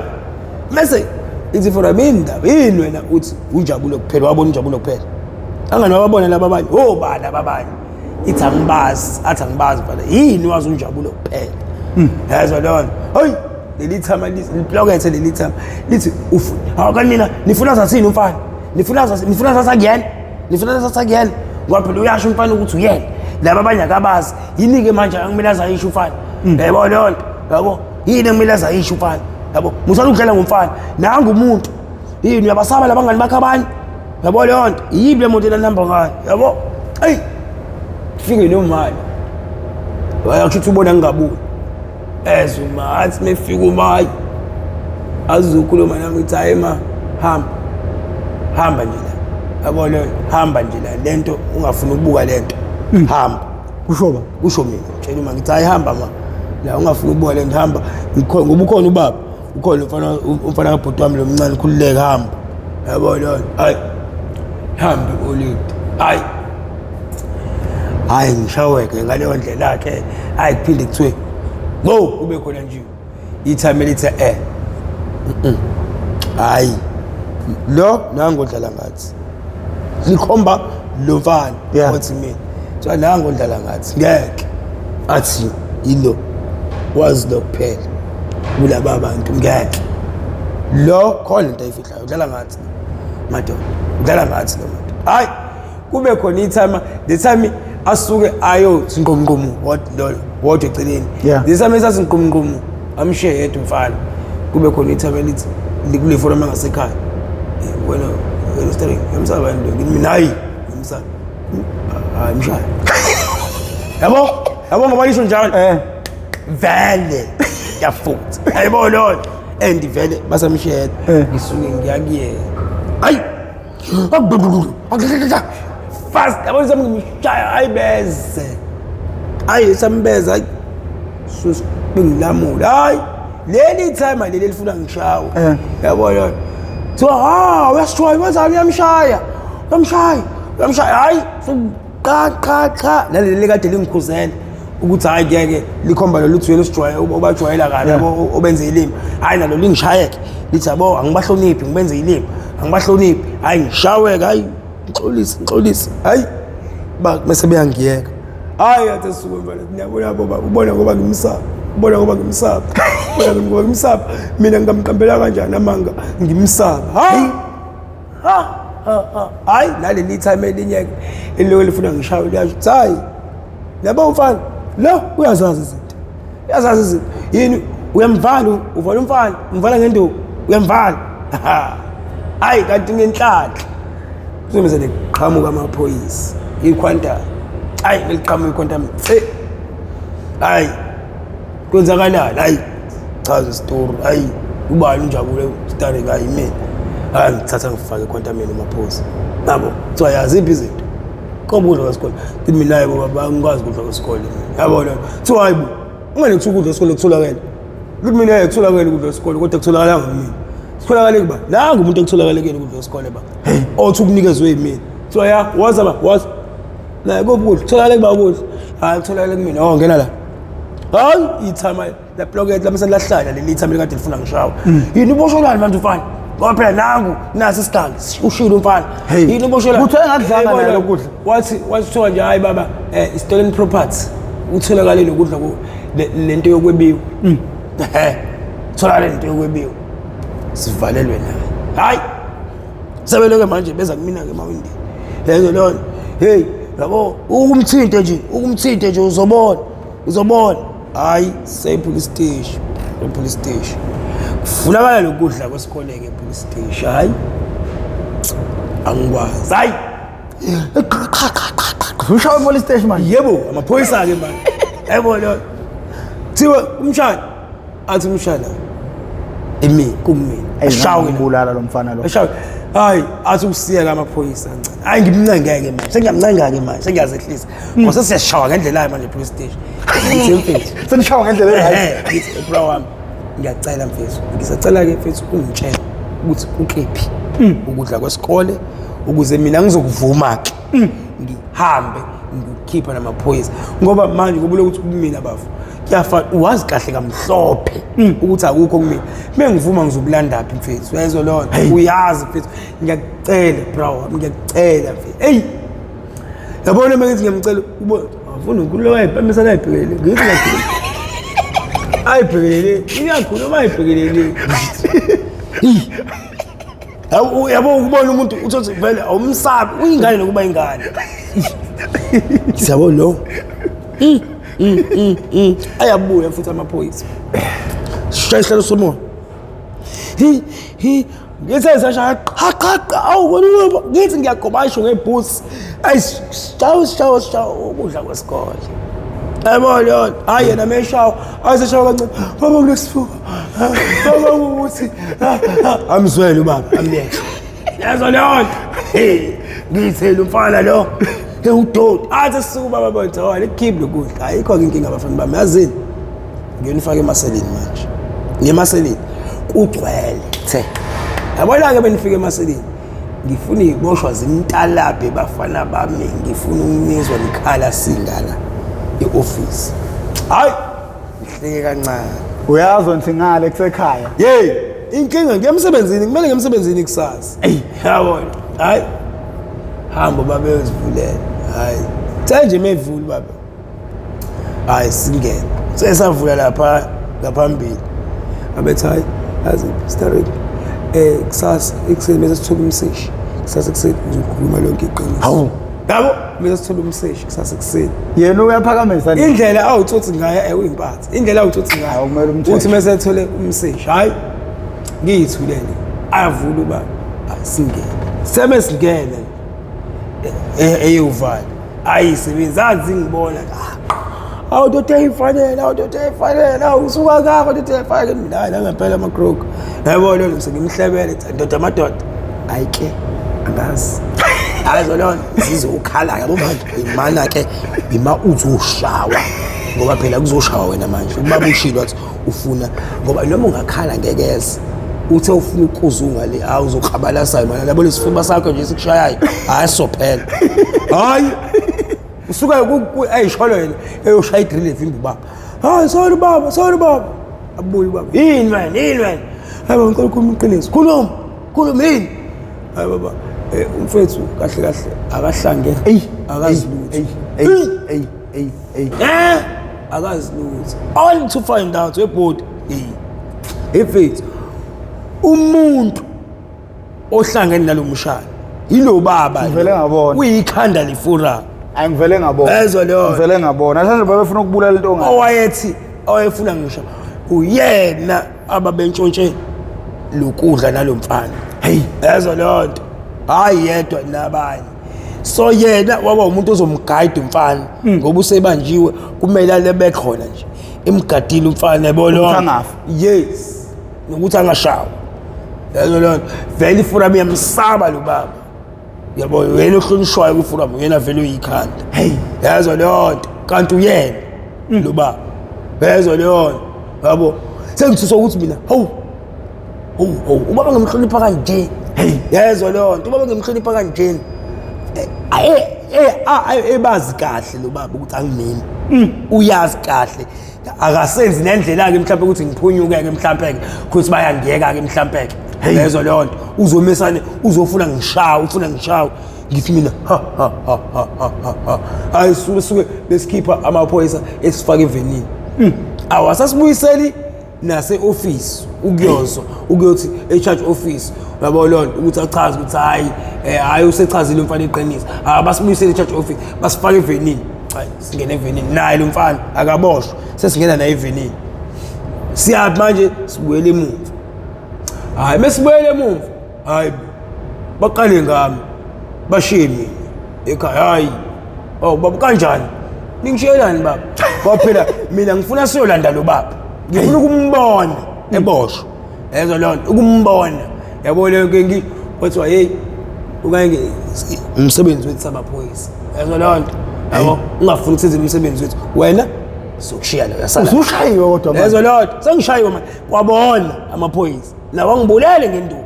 mase ithi forum indaba yini wena, uthi unjabulo kuphela, wabona unjabulo kuphela, angani wababona laba abanye, obani ababanye, ithi angibazi, athi angibazi mfana, yini wazi unjabulo kuphela. Yezwa leyo nto. Hayi leli thama liplokethe, leli thama lithi hawu kanti nina nifuna sathini umfana, nifuna sasakuyena, nifuna sasakuyena, ngoba phela uyasho umfana ukuthi uyena, laba abanye akabazi. Yini-ke manje akumele azayisho umfana? Yebo leyo nto, yabo, yini ekumele azayisho umfana? Yabo, musana ukudlala ngomfana, nangu umuntu, yini uyabasaba labangani bakhe abanye? Yabo leyo nto, yiphi le moto enanihamba ngayo? Yabo, eyi fike nomali wayakusho ukuthi ubona ngingabuyi, ezwe uma athi mefika umayi azokhuluma nami, ngithi hayi ma, hamba hamba nje la, yabo leyo, hamba nje la, lento ungafuni ukubuka lento, hamba. Kusho ba? Kusho mina, tshela uma ngithi hayi hamba ma la, ungafuni ukubuka lento, hamba, ngikhona ngoba ukhona ubaba, ukhona umfana kabhuti wami lo mncane, khululeka, hamba, yabo leyo. Hayi hambe olidi, hayi hayi ngishaweke ngaleyo ndlela ke. Hayi kuphinde kuthiwe go kube khona nje ithame lithi hayi lo nangu odlala ngathi, likhomba lo mfana othi mina so nangu odlala ngathi, ngeke athi yilo wazi lo kuphela kulaba bantu, ngeke lo khona into ayifihlayo, udlala ngathi madoda, udlala ngathi lo madoda. Hayi kube khona ithama, the time asuke ayothi nqomnqomu wodwa eceleni, the time esathi nqomnqomu amshiye yedwa umfana, kube khona ithama elithi likule forum yangasekhaya, wena wena string yamsaba yini lo? Ngithi mina hayi ngimsaba, hayi mshaya, yabo yabo ngoba lisho njalo vele yafutha, yayibona leyo, and vele basamshiye yedwa, ngisuke ngiyakuyena, hayi fast, yabo sami ngimshaya, hayi beze, hayi sambeza, hayi bengilamula, hayi leli timer leli elifuna ngishawe, yabo yona, kuthiwa ha uyasishaya, wenzani, uyamshaya uyamshaya uyamshaya, hayi qa qa qa, naleli kade lingikhuzela ukuthi hayi ngeke, likhomba lolu uthi uyena obajwayela kabi, yabo obenze ilimi, hayi nalo lingishayeke, lithi yabo angibahloniphi, ngibenze ilimi, angibahloniphi, hayi ngishaweke, hayi ngixolise ngixolise, hayi ba mase beyangiyeka. Hayi athi suke mfana, ngiyabona baba, ubona ngoba ngimsaba, ubona ngoba ngimsaba, ubona ngoba ngimsaba, mina ngingamqambela kanjani amanga ngimsaba? Hayi ha ha, hayi naleli time elinye elilokhu lifuna ngishawe, liyasho ukuthi hayi yabo mfana lo uyazazi izinto, uyazazi izinto, yini uyamvala, uvala umfana, umvala ngenduku, uyamvala, hayi kanti ngenhlanhla kuzobe seliqhamuka amaphoyisa iquantum, hayi beliqhamuka iquantum, tse hayi kwenzakalani, hayi chaza isitori, hayi ubani unjabule starring, hayi mina, hayi ngithatha ngifake equantumeni amaphoyisa yabo, kuthiwa yaziphi izinto kobudla kwesikole, ngithi mina hayi baba angikwazi ukudla kwesikole mina, yabo lona, kuthiwa hayi bo ungane kuthiwa ukudla kwesikole kutholakele, ngithi mina hayi kutholakele ukudla kwesikole, kodwa kutholakala kumina, kutholakale kuba nangu umuntu ekutholakale kuyena ukudla kwesikole ba othi ukunikezwe yimina, kuthiwa ya waza ba waza naye kuphi ukudla kutholakale kuba ukudla, hayi kutholakale kumina, oh ngena la, hayi ithama la ploket la mase lahlala leli ithama likade lifuna ngishawa, yini ubosholani manje ufana Ngoba phela nangu nasi isigangi ushilo umfana. Yini uboshela? Kuthiwa engadlanga naye lokudla. Wathi kuthiwa nje hayi baba stolen property. Utholakale lokudla ku lento yokwebiwa. Ehhe. Tholakale lento yokwebiwa. Sivalelwe naye. Hayi. Sebeleke manje beza kumina ke emawindini. Lezo lona. Hey, yabo ukumthinte nje, ukumthinte nje uzobona. Uzobona. Hayi, sey police station. E police station. Kufunakala lokudla kwesikole ke police station. Hayi. Angikwazi. Hayi. Ushawe police station manje. Yebo, amaphoyisa ke manje. Yebo lo. Thiwa umshana athi umshana imi kumina. Ashawe ngibulala lo mfana lo. Ashawe. Hayi, athi usiyeka amaphoyisa kancane. Hayi ngimncengeke manje. Sengiyamncenga ke manje, sengiyazehlisa. Ngoba sesiyashawa ngendlela manje police station. Ngithi mfethu. Senishawa ngendlela e-right. Ngithi bro wami ngiyacela mfethu. Ngisacela ke mfethu ungitshele ukuthi kukephi ukudla kwesikole ukuze mina ngizokuvuma ke. Ngihambe ngikukhipha namaphoyisa ngoba manje ngoba ukuthi kumina bafo kuyafana uwazi kahle kamhlophe ukuthi akukho kumina mengivuma ngizobulanda phi mfethu uyayizwa lona uyazi mfethu ngiyakucela bro ngiyakucela mfethu hey yabona uma ngithi ngiyamcela ubo afuna ukulowa ayibhemisa ayibhekelele ngithi ngiyakhuluma ayibhekelele iyakhuluma ayibhekelele yabo ukubona umuntu uthi vele awumsabi uyingane nokuba ingane siyabo lo ayabuya futhi amaphoyisa shaya isihlalo somoya hi hi ngithe sashaya qha qha qha awu ngithi ngiyagoba ayisho ngeboots ayi shawo shawo shawo ukudla kwesikole yabo leyo hayi yena meshawo ayiseshawa kancane baba kunesifuba baba ukuthi amzwele ubaba amyeke yazo leyo nto ngiyithele umfana lo ewudoti athi sisuka ubaba bonke hayi likhiphe lokudla ayikho ke inkinga abafana bami yazini ngiyonifaka emaseleni manje ngemaseleni kugcwele the yabona-ke benifika emaseleni ngifuna iziboshwa zimtalabhe bafana bami ngifuna ukunizwa nikhala singala e-ofisi hayi ngihleke kancane uyazi ngithi ngale kusekhaya hey inkinga ngiyemsebenzini kumele ngiyemsebenzini kusasa eyi yabona hayi hamba babe uzivulela hayi the nje mevula baba hayi singene sesavula lapha ngaphambili abethi hayi yazi starek kusasa ekuseni bese sithola umseshi kusasa ekuseni ngizokhuluma lonke iqiniso hawu yabo bese sithola umseshi kusasa ekuseni yena uyaphakamisa indlela awutsotsi ngayo uyimpatha indlela awutsotsi ngayo kumele umthetho uthi mase ethole umseshi hayi ngiyithulele avula uba singene sebe singene eyuvala ayisebenzi azi ngibona awu ndoda eyifanele awu ndoda eyifanele awu usuka kakho ndoda eyifanele mina hayi nangempela ama-crook yabo lona sengimhlebele ndoda amadoda hayi ke angazi hayi lona zizokhala yabo manje imana ke ima uzoshawa ngoba phela kuzoshawa wena manje ubaba ushilo wathi ufuna ngoba noma ungakhala ngekeze uthe ufuna ukuzunga le hawu uzokrabalasayo mana labo lesifuba sakho nje sikushayayo hayi sophela hayi usuka eyisholo yena eyoshaya idrill evimba ubaba hayi sorry baba sorry baba abuye ubaba yini wena yini wena hayi baba ngicela ukhuluma iqiniso khuluma khuluma yini hayi baba umfethu kahle kahle akahlangene eyi akazi lutho eyi eyi eyi akazi lutho only to find out webhodi ifethu umuntu ohlangene nalomshana yilo baba Ngivele ngabona. uyikhanda leforum Ayi ngivele ngabona. Ezwa leyo. Ngivele ngabona. Mhlawumbe babefuna ukubulala into ongazi. Owayethi owayefuna ngisho uyena ababentshontshe lokudla nalomfana. Hey, ezwa leyo nto. Hayi yedwa nabanye. So yena waba umuntu ozomguide umfana ngoba usebanjiwe kumele alebe khona nje. Imgadile umfana yabo lo. Ukuthi angafi. Yes. Nokuthi angashawa. Yebo lo. Vele iforum iyamsaba lo baba. Yabo wena ohlonishwayo kwiforum uyena vele uyikhanda. Hey. Yezwa leyo nto kanti uyena lo baba. Yezwa leyo nto. Yabo. Sengithuswa ukuthi mina hawu hawu hawu ubaba ngimhlonipha kanje. Hey. Yezwa leyo nto ubaba ngimhlonipha kanje. Ebazi kahle lo baba ukuthi angimini. Uyazi kahle. Akasenzi nendlela ke mhlawumbe ukuthi ngiphunyuke ke mhlawumbe ke ukuthi bayangiyeka ke mhlawumbe ke. Yezwa leyo nto, uzomesane uzofuna ngishawe, ufuna ngishawe. Ngithi mina ha ha ha ha ha ha ha. Hayi, suke suke besikhipha amaphoyisa esifaka evenini. Awasasibuyiseli nase-office ukuyozwa ukuyothi e-charge office, uyabo leyo nto, ukuthi achaze ukuthi hhayi, hhayi usechazile umfana iqiniso. Basibuyisele e-charge office, basifake evenini. Hayi, singene evenini naye lo mfana akaboshwa, sesingena naye evenini. Siyaphi manje? Sibuyele emuva. Hhayi, mesibuyele emuva, hhayi baqale ngami, bashiye mina ekhaya. Hhayi, oh baba, kanjani ningishiyelani baba? Ngoba phela mina ngifuna siyolanda lo baba, ngifuna ukumbona eboshwa. Yezwa leyo nto, ukumbona, yabo leyo nto. Kwathiwa hey, okanye umsebenzi wethu samaphoyisa. Yezwa leyo nto, yabo, ungafuni ukusenzela umsebenzi wethu wena, sokushiya la, uyasala. Usushayiwe kodwa manje. Yezwa leyo nto, sengishayiwe manje, kwabona amaphoyisa nawo angibulele ngenduku.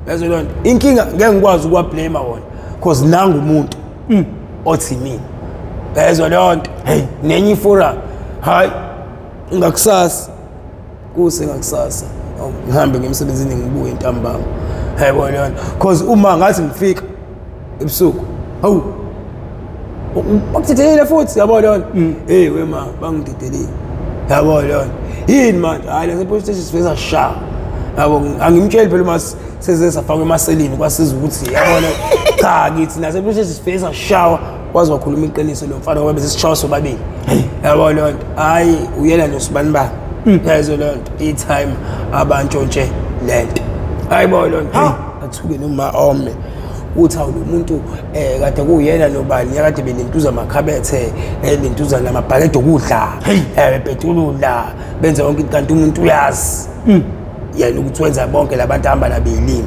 Yezwa leyo nto, inkinga ngeke ngikwazi ukuwa-blame wona, cause nangu umuntu othi mina. Yezwa leyo nto. Hey, nenye iforum, hayi, ngakusasa kuse ngakusasa, oh, ngihambe ngemsebenzini, ngibuye ntambama. Yebo leyo nto, cause uma ngathi ngifika ebusuku, hawu, bakudedelile futhi, yabo leyo nto. Hey wema, bangidedelile, yabo leyo nto. Yini manje? Hayi, lase police station sifike sashaya, yabo. Angimtsheli phela uma seze safakwa emaselini, kwasiza ukuthi, yabona, cha, ngithi nase police station sifike sashawa, kwaze wakhuluma iqiniso lo mfana, ngoba bese sishawa sobabili, yabo leyo nto. Hayi, uyena nosibani bani, yazo leyo nto, i-time abantshontshe lento. Hayi bo, leyo nto, athuke noma ome uthi awu, lo muntu kade kuyena nobani kade benentuza amakhabethe, lentuza namabhakede okudla, bepetulula, benze yonke into, kanti umuntu uyazi yena ukuthi wenza bonke labantu ahamba nabeyilimi.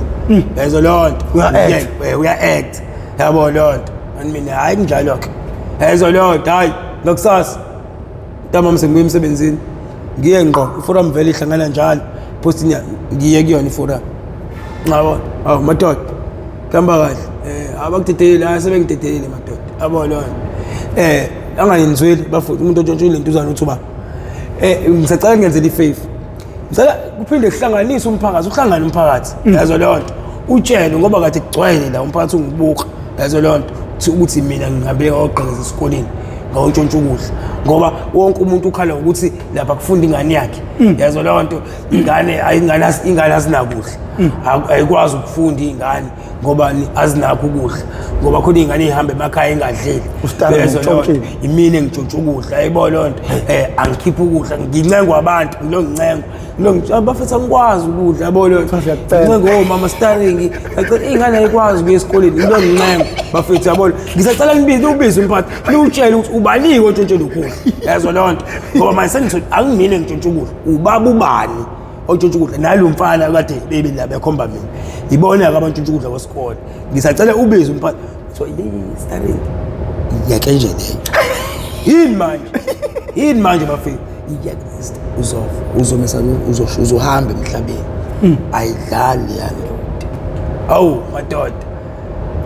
Yezo leyo nto. Uya-act. Uya-act, yabo leyo nto. Kanti mina hhayi, kunjalo-ke. Yezo leyo nto. Hhayi, ngakusasa ntambama sengibuya emsebenzini, ngiye ngqo iforum, vele ihlangana njalo postini, ngiye kuyona iforum, ngabona, awu madoda, kuhamba kahle, abakudedelile? Hayi, sebengidedelile madoda, yabo leyo nto. Angayenzweli bafowethu, umuntu ontshontshile intuzane uthi uba ngisacela ngenzela i-favor, ngicela kuphinde kuhlanganise umphakathi, uhlangane umphakathi, yazo leyo nto, utshelwe ngoba kade kugcwele la umphakathi ungibuka, yazo leyo nto, ukuthi mina ngihambe ngayogqekeza esikoleni ngawuntshontsha ukudla, ngoba wonke umuntu ukhala ngokuthi lapha kufunda ingane yakhe, yazo leyo nto. Ingane ayingane, ingane azinakudla, ayikwazi ukufunda iy'ngane ngoba azinakho ukudla, ngoba khona iy'ngane ey'hamba emakhaya engadleli. Usitara Yazo leyo nto. ngokuntshontshile. Imina engitshontsha ukudla, yayibona leyo nto. Angikhiphe ukudla, ngincengwa abantu, ngilo ngincengwa, ngilo bafethu, angikwazi ukudla, yabo leyo nto. Cha, siyakucela. Ngincengwa omama staringi, ngacela iy'ngane ayikwazi ukuya esikoleni, ngilo ngincengwa bafethu, yabona. Ngisacela nibize, ubize umphathi, niwutshele ukuthi ubaniwe ontshontshela ukudla, yazo leyo nto, ngoba manje sengithola angimina engitshontsha ukudla, ubaba ubani ontshontsha ukudla nalo mfana kade bebe la bekhomba mina, ibona-ke abantshontsha ukudla kwesikole. Ngisacela ubize umphathi. So staring, iyeke nje leyo. Yini manje? Yini manje bafethu? Iyeke, uzofa, uzomisa, uzohamba emhlabeni, ayidlali yandoda. Awu madoda.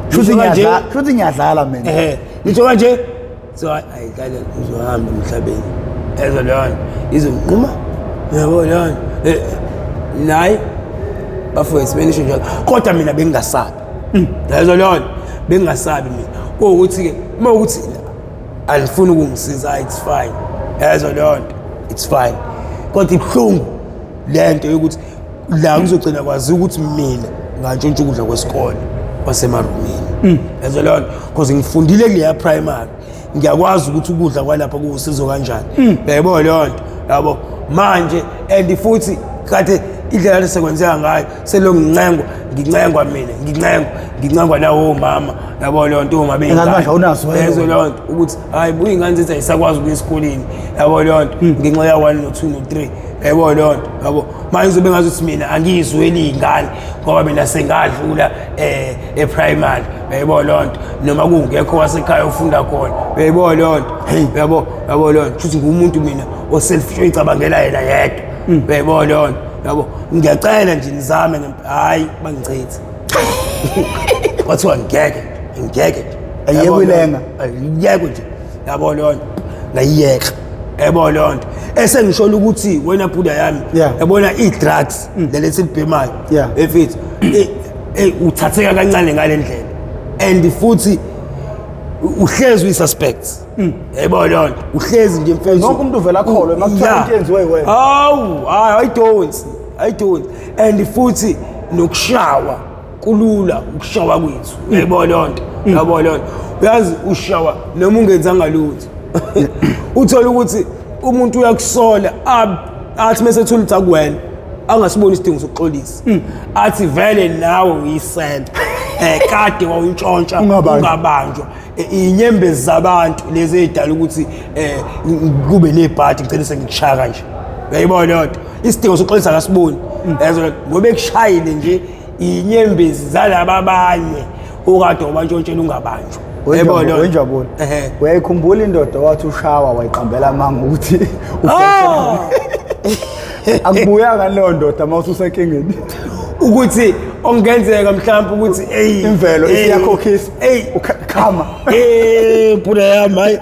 Shuthi Ngisho kanje- ngiyadlala, shuthi ngiyadlala mina. Ehe, ngisho kanje, so ayidlali, uzohamba emhlabeni, ezo leyo nto izonquma, yabo leyo nto. Nayi bafowethu, benisho njalo, kodwa mina bengingasabi, yazo leyo nto, bengingasabi mina. Kuwukuthi-ke uma ukuthi alifuni ukungisiza, it's fine, yazo leyo nto, it's fine, kodwa ibuhlungu le nto yokuthi la ngizogcina kwazi ukuthi mina ngantshontsha ukudla kwesikole kwasemarumini, yazo leyo nto, because ngifundile kuleya primary, ngiyakwazi ukuthi ukudla kwalapha kuwusizo kanjani, uyayibona leyo nto, yabo. Manje and futhi kade indlela lesekwenzeka ngayo, selokhu ngincengwa, ngincengwa mina, ngincengwa, ngincengwa nawo omama, yabo leyo nto, uma Engathi manje awunazo wena. Yezo leyo nto, ukuthi hayi buya, iy'ngane zethu ayisakwazi ukuya esikoleni, yabo leyo nto, ngenxa ya-1 no-2 no-3, yabo leyo nto, yabo. Manje ngizobe ngazi ukuthi mina angiyizweli iy'ngane, ngoba mina sengadlula e-primary, uyayibona leyo nto, noma kungekho wasekhaya ofunda khona, uyayibona leyo nto, yabo, yabo leyo nto. Futhi ngumuntu mina o-selfish, oyicabangela yena yedwa, uyayibona leyo nto, yabo. Ngiyacela nje nizame hhayi, bangichithe, kwathiwa ngeke, ngeke. Ayiyekwe ilenga. Ayiyekwe nje, yabo leyo nto, ngayiyeka. Yabo leyo nto esengisholo ukuthi wena buda yami, yabona i-drugs leli esilibhemayo, efethu, uthatheka kancane ngale ndlela, and futhi uhlezi uyi-suspect. Yayibona leyo nto, uhlezi nje mfethu. Wonke umuntu uvela akholwe uma kuthiwa into yenziwe yiwena. Hawu, hayi, ayidonsi, ayidonsi. And futhi nokushawa kulula, ukushawa kwethu. Yayibona leyo nto, yayibona leyo nto. Uyazi ushawa noma ungenzanga lutho, uthole ukuthi umuntu uyakusola, athi mese ethula ukuthi akuwena, angasiboni isidingo sokuxolisa, athi vele nawe uyisela, kade wawuntshontsha ungabanjwa. Inyembezi zabantu lezi ezidala ukuthi kube nebhadi, ngicela sengikushaya kanje. Uyayibona leyo nto, isidingo sokuxolisa akasiboni, yazo, ngoba ekushayile nje inyembezi zalaba abanye okade wabantshontshela ungabanjwa. Wenjabulo, uyayikhumbula indoda wathi ushawa wayiqambela amanga ukuthi akubuyanga leyo ndoda uma ususenkingeni? Ukuthi okungenzeka mhlawumbe ukuthi ey, imvelo isiyakhokhisa, ey, ukhama. Bhuda yami, hayi,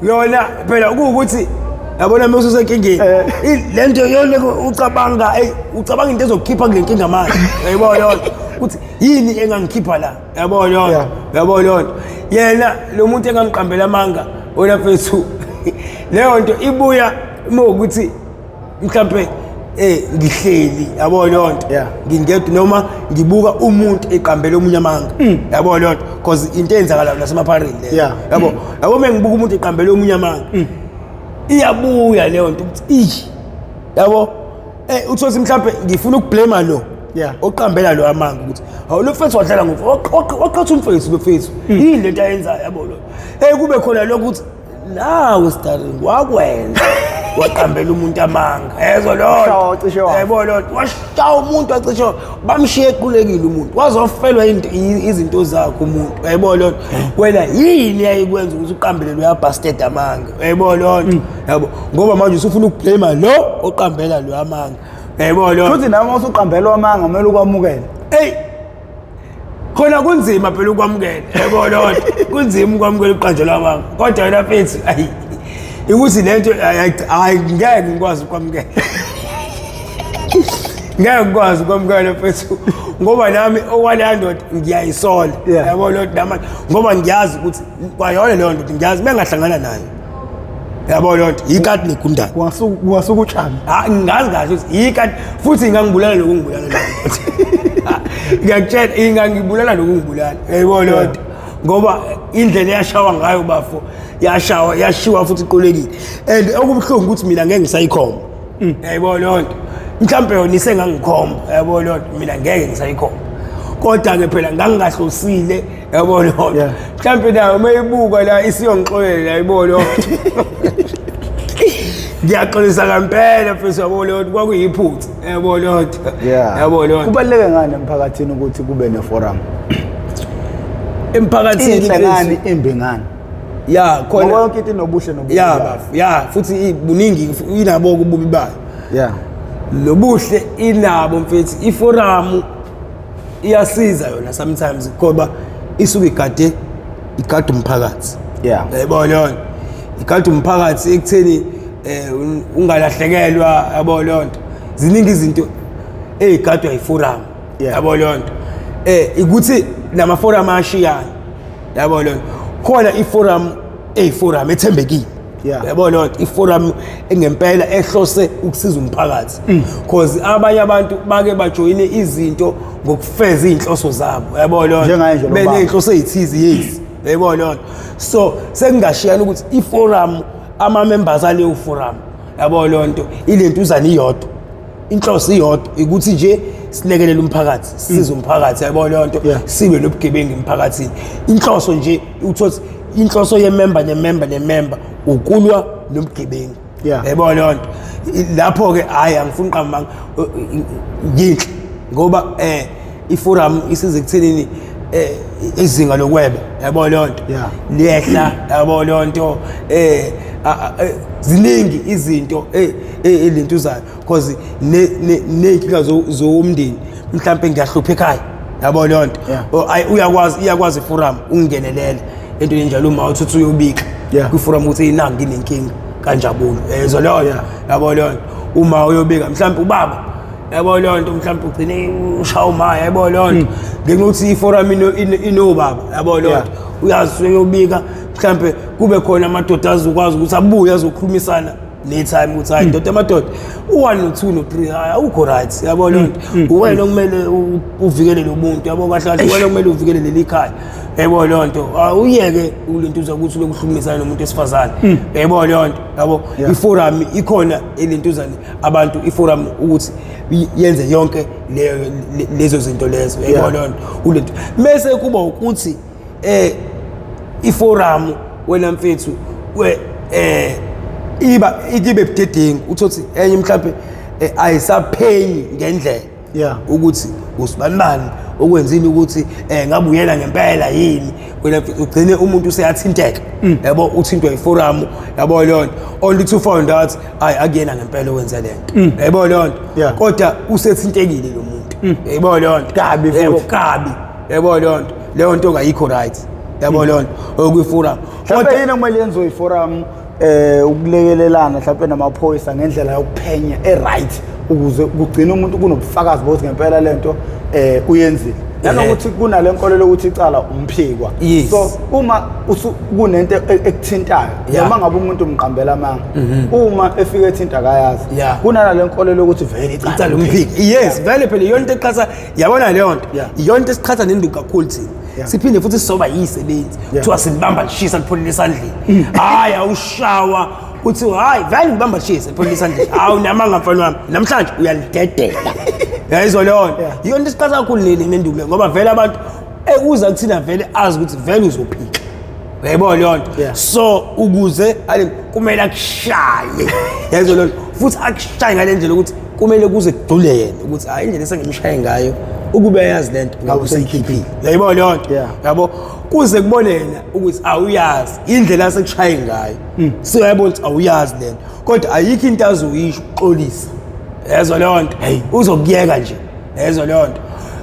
yona phela kuwukuthi yabona uma ususenkingeni, le nto yona ucabanga, ey, ucabanga into ezokukhipha kule nkinga manje. Uyayibona yona ukuthi yini engangikhipha la? Yabona yona, yabona yona. Yena lo muntu engangiqambela amanga wena mfethu, leyo nto ibuya uma ukuthi mhlampe ngihleli, yabo leyo nto, ngingedwa noma ngibuka umuntu eqambela omunye amanga, yabo leyo nto, because into eyenzakalayo nasemapharini leyo, yabo, yabo, uma ngibuka umuntu eqambela omunye amanga, iyabuya leyo nto ukuthi ish, yabo, uthothi mhlampe ngifuna ukublame lo oqambela lo amanga ukuthi hawu, lo mfethu wadlala waqhatha umfethu lo mfethu, yini lento ayenzayo, yabo lo, kube khona lokho ukuthi nawe starring wakwenza, waqambela umuntu amanga, yezwa lo, yebo lo, washaya umuntu wacishe bamshiye equlekile umuntu, wazofelwa izinto zakhe umuntu, yebo lo. Wena yini yayikwenza ukuthi uqambele lo yabasted amanga, yebo lo, yabo, ngoba manje usufuna ukublame lo oqambela lo amanga, yebo lo. Futhi nawe uma usuqambelwa amanga kumele ukwamukele. Hey, khona kunzima phela ukwamukela, yebo lo, kunzima ukwamukela uqanjelwa amanga, kodwa wena mfethu, ayi, ukuthi lento hayi, ngeke ngikwazi ukwamukela, ngeke ngikwazi ukwamukela mfethu, ngoba nami okwaleya ndoda ngiyayisola, yabo lo, namanje ngoba ngiyazi ukuthi kwayona leyo ndoda, ngiyazi bengahlangana nayo, yabo leyo nto, yikati negundane. Kungasuka utshani. Ngingazi kahle ukuthi yikati, futhi ingangibulala lokungibulala leyo ndoda, ngiyakutshela, ingangibulala lokungibulala, yayibona leyo nto, ngoba indlela eyashawa ngayo bafo, yashawa yashiwa futhi iqolekile, and okubuhlungu ukuthi mina ngeke ngisayikhomba, yayibona leyo nto, mhlawumbe yona isengangikhomba, yabo leyo nto, mina ngeke ngisayikhomba, kodwa-ke phela ngangingahlosile, yabo leyo nto, mhlawumbe nayo uma ibuka la isiyongixolela, yayibona leyo nto, ngiyaxolisa kampela mfethu, yabo leyo nto, kwakuyiphutha, yabo leyo nto, yabo leyo nto. Kubaluleke ngani emphakathini ukuthi kube neforum? Emphakathini inhle ngani, imbi ngani? Ya, khona ngoba yonke into inobuhle nobubi. Ya bafu, ya, futhi buningi inabo ububi bayo. Lobuhle inabo mfethu, iforum iyasiza yona sometimes ngoba isuke igade igada umphakathi. Yayibona leyo, igada umphakathi ekutheni ungalahlekelwa, yabo leyo nto, ziningi izinto ezigadwa iforum, yabo leyo nto, ukuthi nama forum ashiyana, yabo leyo nto, khona iforum eyiforum ethembekile, yabo leyo nto, iforum engempela ehlose ukusiza umphakathi, because abanye abantu bake bajoyine izinto ngokufeza iy'nhloso zabo, yabo leyo nto, beney'nhloso ey'thize, yes, yabo leyo nto, so sekungashiyana ukuthi iforum, ama-members aleyo forum, yabo leyo nto, ilentuzana iyodwa, inhloso iyodwa, ukuthi nje silekelele umphakathi, sisize umphakathi, yabo leyo nto, silwe nobugebengu emphakathini. Inhloso nje uthole inhloso yemember nemember nemember ukulwa nobugebengu, yabo leyo nto. Lapho-ke hhayi, angifuni uqamba yinhle, ngoba iforum isize ekuthenini izinga lokweba, yabo leyo nto, liyehla, yabo leyo nto, ziningi izinto elintuzayo, because ney'nkinga zomndeni, mhlampe ngiyahlupha ekhaya, yabo leyo nto, uyakwazi, iyakwazi iforum ukungenelela entweni enjalo, uma uthi uyobika kwiforum ukuthi nangi nginenkinga, kanjabulo yezwa leyo nto yabo leyo nto uma uyobika mhlawumbe ubaba yabo leyo nto mhlawumbe ugcine ushaya uma yabo leyo nto ngenxa yokuthi iforum inobaba yabo leyo nto uyazi uyobika mhlawumbe kube khona amadoda azokwazi ukuthi abuye azokhulumisana ne-time ukuthi hayi ndoda amadoda u-one no-two no-three hayi awukho right yabo leyo nto uwena okumele uvikele lo muntu yabo kahle kahle uwena okumele uvikele leli khaya yebo leyo nto uyeke ulentuza ukuthi uloku uhlukumisana nomuntu wesifazane yebo leyo nto yabo iforum ikhona elentuzane abantu iforum ukuthi yenze yonke leyo lezo zinto lezo yebo leyo nto ulento mese kuba ukuthi iforum wena mfethu we iba ikibe budedengu uthothi enye mhlambe ayisaphenyi ngendlela ukuthi usibanibani okwenzile ukuthi ngabuyela ngempela yini wena ugcine umuntu useyathinteka yabo uthintwa iforum yabo leyo nto only to find out ayi akuyena ngempela owenze le nto yabo leyo nto kodwa usethintekile lo muntu yabo leyo nto kabi futhi kabi yabo leyo nto leyo nto kayikho right yabo leyo nto okwiforum kodwa yini okumele yenziwe iforum ukulekelelana mhlawumbe namaphoyisa ngendlela yokuphenya e-right ukuze kugcine umuntu kunobufakazi bokuthi ngempela lento uyenzile nanokuthi kunale nkolelo ukuthi icala umphikwa so uma kunento ekuthintayo noma ngabe umuntu umqambela amanga uma efika ethinta akayazi kunale nkolelo ukuthi vele icala umphikwa yes vele phela iyona into eqhatha yabona leyo nto iyona into esiqhatha nenduku kakhulu thina siphinde futhi sizoba yisebenzi kuthiwa silibamba lishisa lipholile esandleni hhayi awushawa uthi hayi vele ngibamba lishisa lipholile esandleni hawu namanga mfana wami namhlanje uyalidedela yayizwa leyo nto iyona into esiqhatha kakhulu nenduku leyo ngoba vele abantu uza kuthina vele azi ukuthi vele uzophika uyayibona leyo nto so ukuze kumele akushaye yayizwa leyo nto futhi akushaye ngale ndlela ukuthi kumele kuze kudule yena ukuthi hayi indlela esengimshaye ngayo ukube yazi lento ngabe useyikhiphile uyayibona leyo nto yabo kuze kubone yena ukuthi awuyazi indlela asekushaye ngayo siyayibona ukuthi awuyazi lento kodwa ayikho into azoyisho ukuxolisa yezwa leyo nto uzokuyeka nje yezwa leyo nto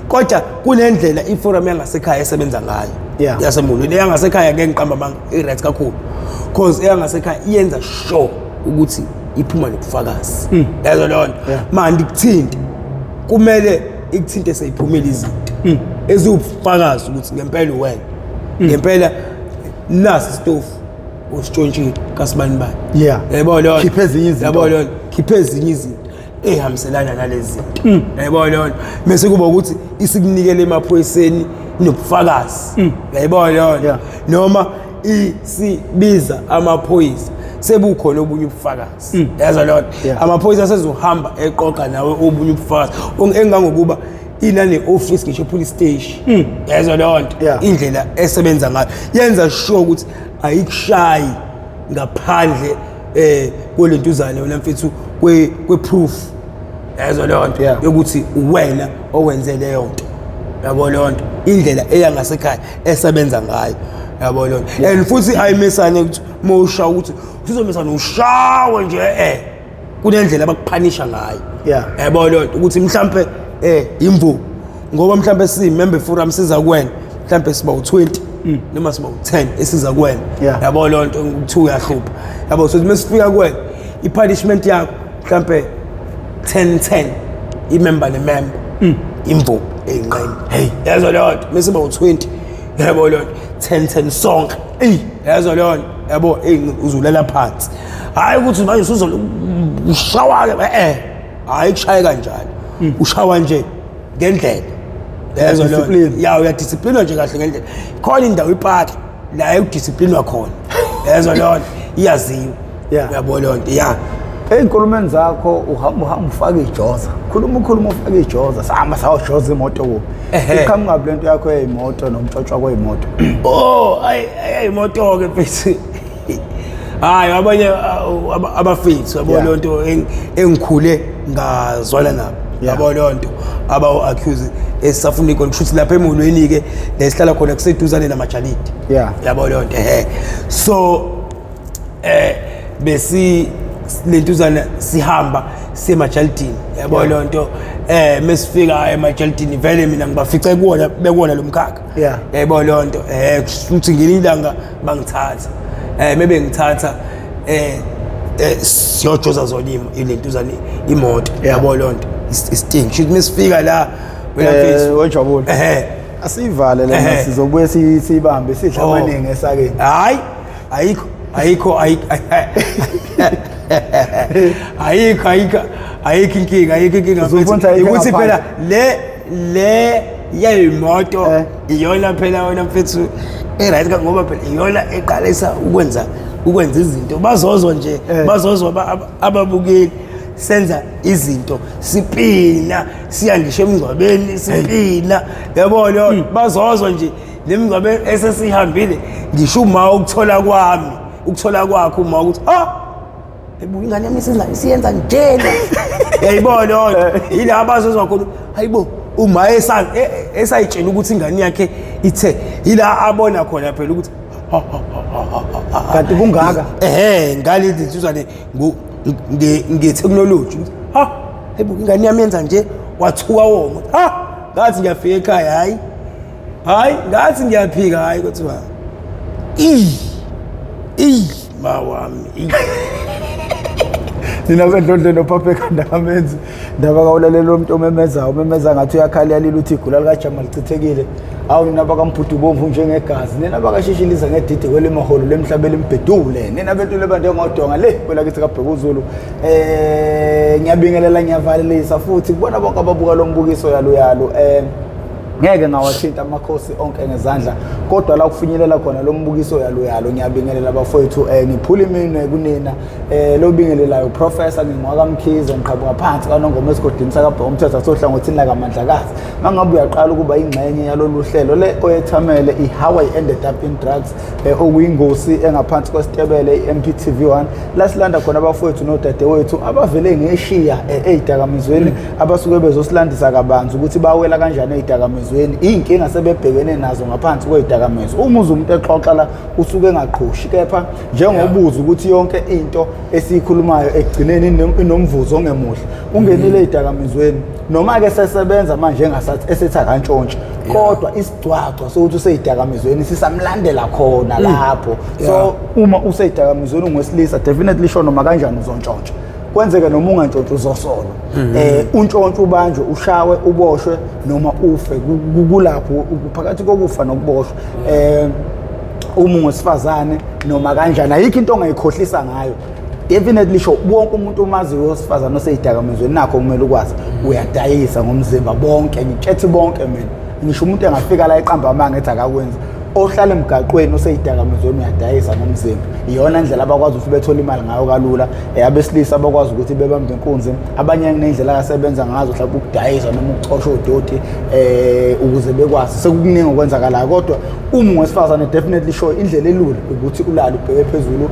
kodwa kunendlela iforum yangasekhaya esebenza ngayo yasemulweni eyangasekhaya ngeke ngiqamba amanga i-right kakhulu cause eyangasekhaya iyenza sure ukuthi iphuma nobufakazi yezwa leyo nto manje ikuthinte kumele ikuthinte seyiphumile izinto eziwubufakazi ukuthi ngempela uwena ngempela nasi isitofu usitshontshile kasibani bani yebo leyo khiphe ezinye izinto yabo leyo khiphe ezinye izinto ehambiselana nalezi zinto yayibona leyo nto mese kuba ukuthi isikunikele emaphoyiseni nobufakazi yayibona leyo nto noma isibiza amaphoyisa sebukhona obunye ubufakazi yazo leyo nto amaphoyisa asezohamba eqoqa nawe obunye ubufakazi engangokuba inane-office ngisho police station yazo leyo nto indlela esebenza ngayo yenza sure ukuthi ayikushayi ngaphandle kwelentuzane wena mfethu kwe-proof yazo leyo nto yokuthi uwena owenze leyo nto yabo leyo nto indlela eya ngasekhaya esebenza ngayo yabo leyo nto and futhi ayimisane ukuthi uma ushawa ukuthi usuzomisana ushawe nje kunendlela abakuphanisha ngayo yabo leyo nto ukuthi mhlampe imvubu ngoba mhlampe siyimember forum siza kuwena mhlampe siba u20 noma siba u10 esiza kuwena yabo leyo nto kuthiwa uyahlupha yabo so mesifika kuwena i-punishment yakho mhlampe 10 10 imember nemember imvubu eyinqeni hey yazo leyo nto mesiba u20 yabo leyo nto 10 10 sonke yazo leyo nto yabo uzulala phansi hayi ukuthi manje usuzoshawa ke hayi kushaye kanjalo ushawa nje ngendlela yazo leyo ya uyadisciplinwa nje kahle ngendlela khona indawo ipaki la ekudisciplinwa khona yazo leyo iyaziwa uyabo leyo nto ya ey'nkulumeni zakho uhamba ufake ijoza khuluma ufake ijoza sahamba sayojoza imoto kuphi iqhamuka le nto yakho yey'moto nomtshotshwa kwey'moto oh ayi imoto-ke mfethu hayi abanye abafethu yabo leyo nto engikhule ngazwana nabo yabo leyo nto abawu-accuse esisafuna ikona kusho ukuthi lapha emolweni-ke la esihlala khona kuseduzane namajalidi yabo leyo nto ehe so besi lentuzana sihamba semajalidini yabo leyo nto mesifika emajalidini vele mina ngibafice kuwona bekuwona lo mkhakha yabo leyo nto futhi ngelinye ilanga bangithatha mebe ngithatha Siyojoza zona ilentuzane imoto, yabo lonto isting shuthi mesifika la wena mfethu wejabule. Asiyivale lena, sizobuye siyibambe sidla amaningi esakeni. Hayi, ayikho ayikho ayikho ayikho ayikho ayikho inkinga, ayikho inkinga ukuthi phela le yayimoto iyona phela wena mfethu e-right, ngoba phela iyona eqalisa ukwenza izinto, bazozwa nje, bazozwa ababukeli senza izinto, sipina siya ngisho emngcwabeni sipina, yabo leyo, bazozwa nje lemngcwabeni esesihambile, ngisho uma ukuthola kwami, ukuthola kwakho uma ukuthi ebuka ingane yami isiyenza njena, yayibona leyo, yila abazozwa khona, hayibo, uma esayitshela ukuthi ingane yakhe ithe, yila abona khona phela ukuthi kanti kungaka. Ngalezi insizwane nge-technology, ha, hayibo, ingane yami yenza nje, wathuka woma, ha, ngathi ngiyafika ekhaya, hayi hayi, ngathi ngiyaphika, hayi, kuthiwa i mawami. Nina bedlondleni ophapha ekhanda kamenzi ndaba kawulalela umuntu omemezayo, umemeza ngathi uyakhala, yalila, uthi igula likajama lichithekile. Awu nina bakamphuthu bomvu njengegazi, nina bakashishiliza ngedidi kwelimaholo lemhlaba elimbhedule, nina bentule banjengodonga le kwelakithi kaBhekuzulu. Ngiyabingelela, ngiyavalelisa futhi kubona bonke ababuka lo mbukiso yalo yalo. Ngeke ngawathinta amakhosi onke ngezandla, kodwa la kufinyelela khona lo mbukiso yalo yalo, ngiyabingelela bafowethu, ngiphula iminwe kunina. Lobingelelayo professor ngingwakamkhize, ngiqhamuka phansi kaNongoma esigodini sakaBhongomthetho sohlangothini lakaMandlakazi. Mangabe uyaqala ukuba ingxenye yalolu hlelo le oyethamele i-How I Ended Up in Drugs, okuyingosi engaphansi kwesitebele i-MPTV1, la silanda khona abafowethu nodadewethu abavele ngeshiya ey'dakamizweni, abasuke bezosilandisa kabanzi ukuthi bawela kanjani ey'dakamizweni, iy'nkinga sebebhekene nazo ngaphansi kwey'dakamizwa. Uma uze umuntu exoxa la usuke engaqhoshi, kepha njengobuza ukuthi yonke into esiyikhulumayo ekugcineni inomvuzo ongemuhle. Ungenile ey'dakamizweni, noma-ke sesebenza manje engasathi esethi akantshontshe, kodwa isigcwagcwa sokuthi usey'dakamizweni sisamlandela khona lapho. So uma usey'dakamizweni ungowesilisa, definitely sho noma kanjani uzontshontsha, kwenzeke noma ungantshontshi uzosolwa, untshontshe, ubanjwe, ushawe, uboshwe noma ufe. Kulapho phakathi kokufa nokuboshwa. Uma ungowesifazane, noma kanjani ayikho into ongayikhohlisa ngayo, definitely sure wonke umuntu omaziyo wesifazane oseyidakamizweni nakho kumele ukwazi uyadayisa ngomzimba. Bonke, ngitshethi bonke mina, ngisho umuntu engafika la eqamba amanga ethi akakwenzi, ohlala emgaqweni oseyidakamizweni uyadayisa ngomzimba. Iyona ndlela abakwazi ukuthi bethole imali ngayo kalula. Abesilisa abakwazi ukuthi bebambe inkunzi, abanye kuney'ndlela akasebenza ngazo, mhlawumbe ukudayisa noma ukucosha odoti, ukuze bekwazi. Sekukuningi okwenzakalayo, kodwa uma ungowesifazane definitely sure indlela elula ukuthi ulale ubheke phezulu,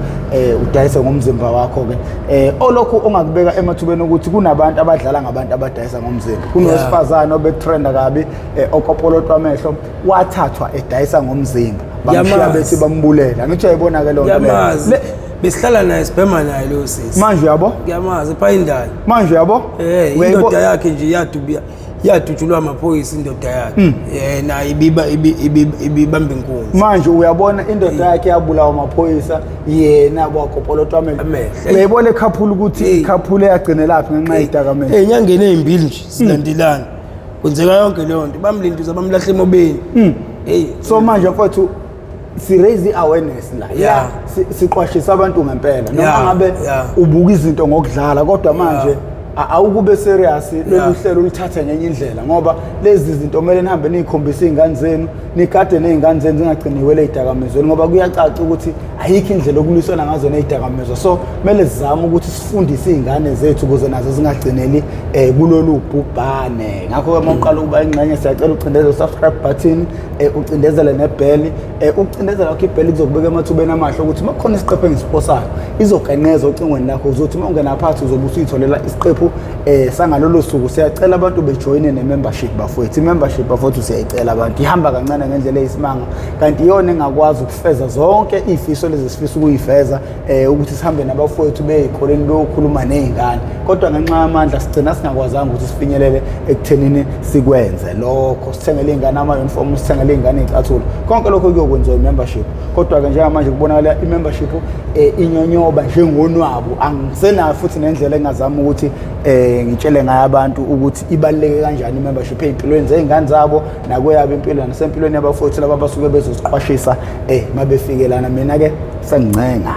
udayise ngomzimba wakho-ke, olokhu ongakubeka emathubeni ukuthi kunabantu abadlala ngabantu abadayisa ngomzimba. Kunowesifazane obetrenda kabi, okopolotwa amehlo, wathathwa edayisa ngomzimba, bamshiya Ngiyamazi. bethi bambulela. Angithi uyayibona-ke loo nto leyo. Ngiyamazi, besihlala naye, sibhema naye leyo sisi. Manje uyabo. Ngiyamazi phayindala. Manje uyabo. Indoda yakhe nje yadutshulwa amaphoyisa, indoda yakhe nayo ibiba ibibamba inkunzi. Manje uyabona, indoda yakhe yabulawa amaphoyisa, yena wakopolotwa amehlo. Amehlo. Uyayibona ekhaphula ukuthi ikhaphula yagcinelaphi ngenxa yezidakamizwa. Ey'nyangeni ey'mbili nje silandelana kwenzeka yonke leyo nto, bamlinduza, bamlahla emobeni, hey. So manje mfowethu si-raise i-awareness la. Siqwashisa abantu ngempela noma ngabe ubuka izinto ngokudlala, kodwa manje awukube serious, lolu hlelo ulithathe ngenye indlela, ngoba lezi zinto kumele nihambe niyikhombise iy'ngane zenu, nigade ney'ngane zenu zingagciniwe ley'dakamizweni, ngoba kuyacaca ukuthi ayikho indlela okulwisana ngazo ney'dakamizwa. So kumele sizame ukuthi sifundise iy'ngane zethu ukuze nazo zingagcineli kulolu bhubhane. Ngakho-ke uma uqala ukuba ingxenye, siyacela ucindezele u-subscribe button, ucindezele nebheli. Ukucindezela kwakho ibheli kuzokubeka emathubeni amahle ukuthi uma kukhona isiqephu engisiposayo izogenqeza ocingweni lakho, uzothi uma ungena phakathi uzobe usuyitholela isiqephu. Sangalolo suku siyacela abantu bejoyine ne-membership bafowethu. I-membership bafowethu siyayicela abantu, ihamba kancane ngendlela eyisimanga, kanti iyona engakwazi ukufeza zonke iy'fiso lezi sifisa ukuyifeza, ukuthi sihambe nabafowethu bey'koleni beyokhuluma ney'ngane, kodwa ngenxa yamandla sigcina singakwazanga ukuthi sifinyelele ekuthenini sikwenze lokho, sithengele iy'ngane ama-uniform, sithengele iy'ngane iy'cathulo. Konke lokho kuyokwenziwa i-membership. Kodwa-ke njengamanje kubonakala i-membership inyonyoba njengonwabu. Angisenayo futhi nendlela engazama ukuthi ngitshele ngayo abantu ukuthi ibaluleke kanjani i-membership ey'mpilweni zey'ngane zabo nakweyabo impilo nasempilweni yabafowethu laba abasuke bezosiqwashisa mabefike lana. Mina-ke sengincenga.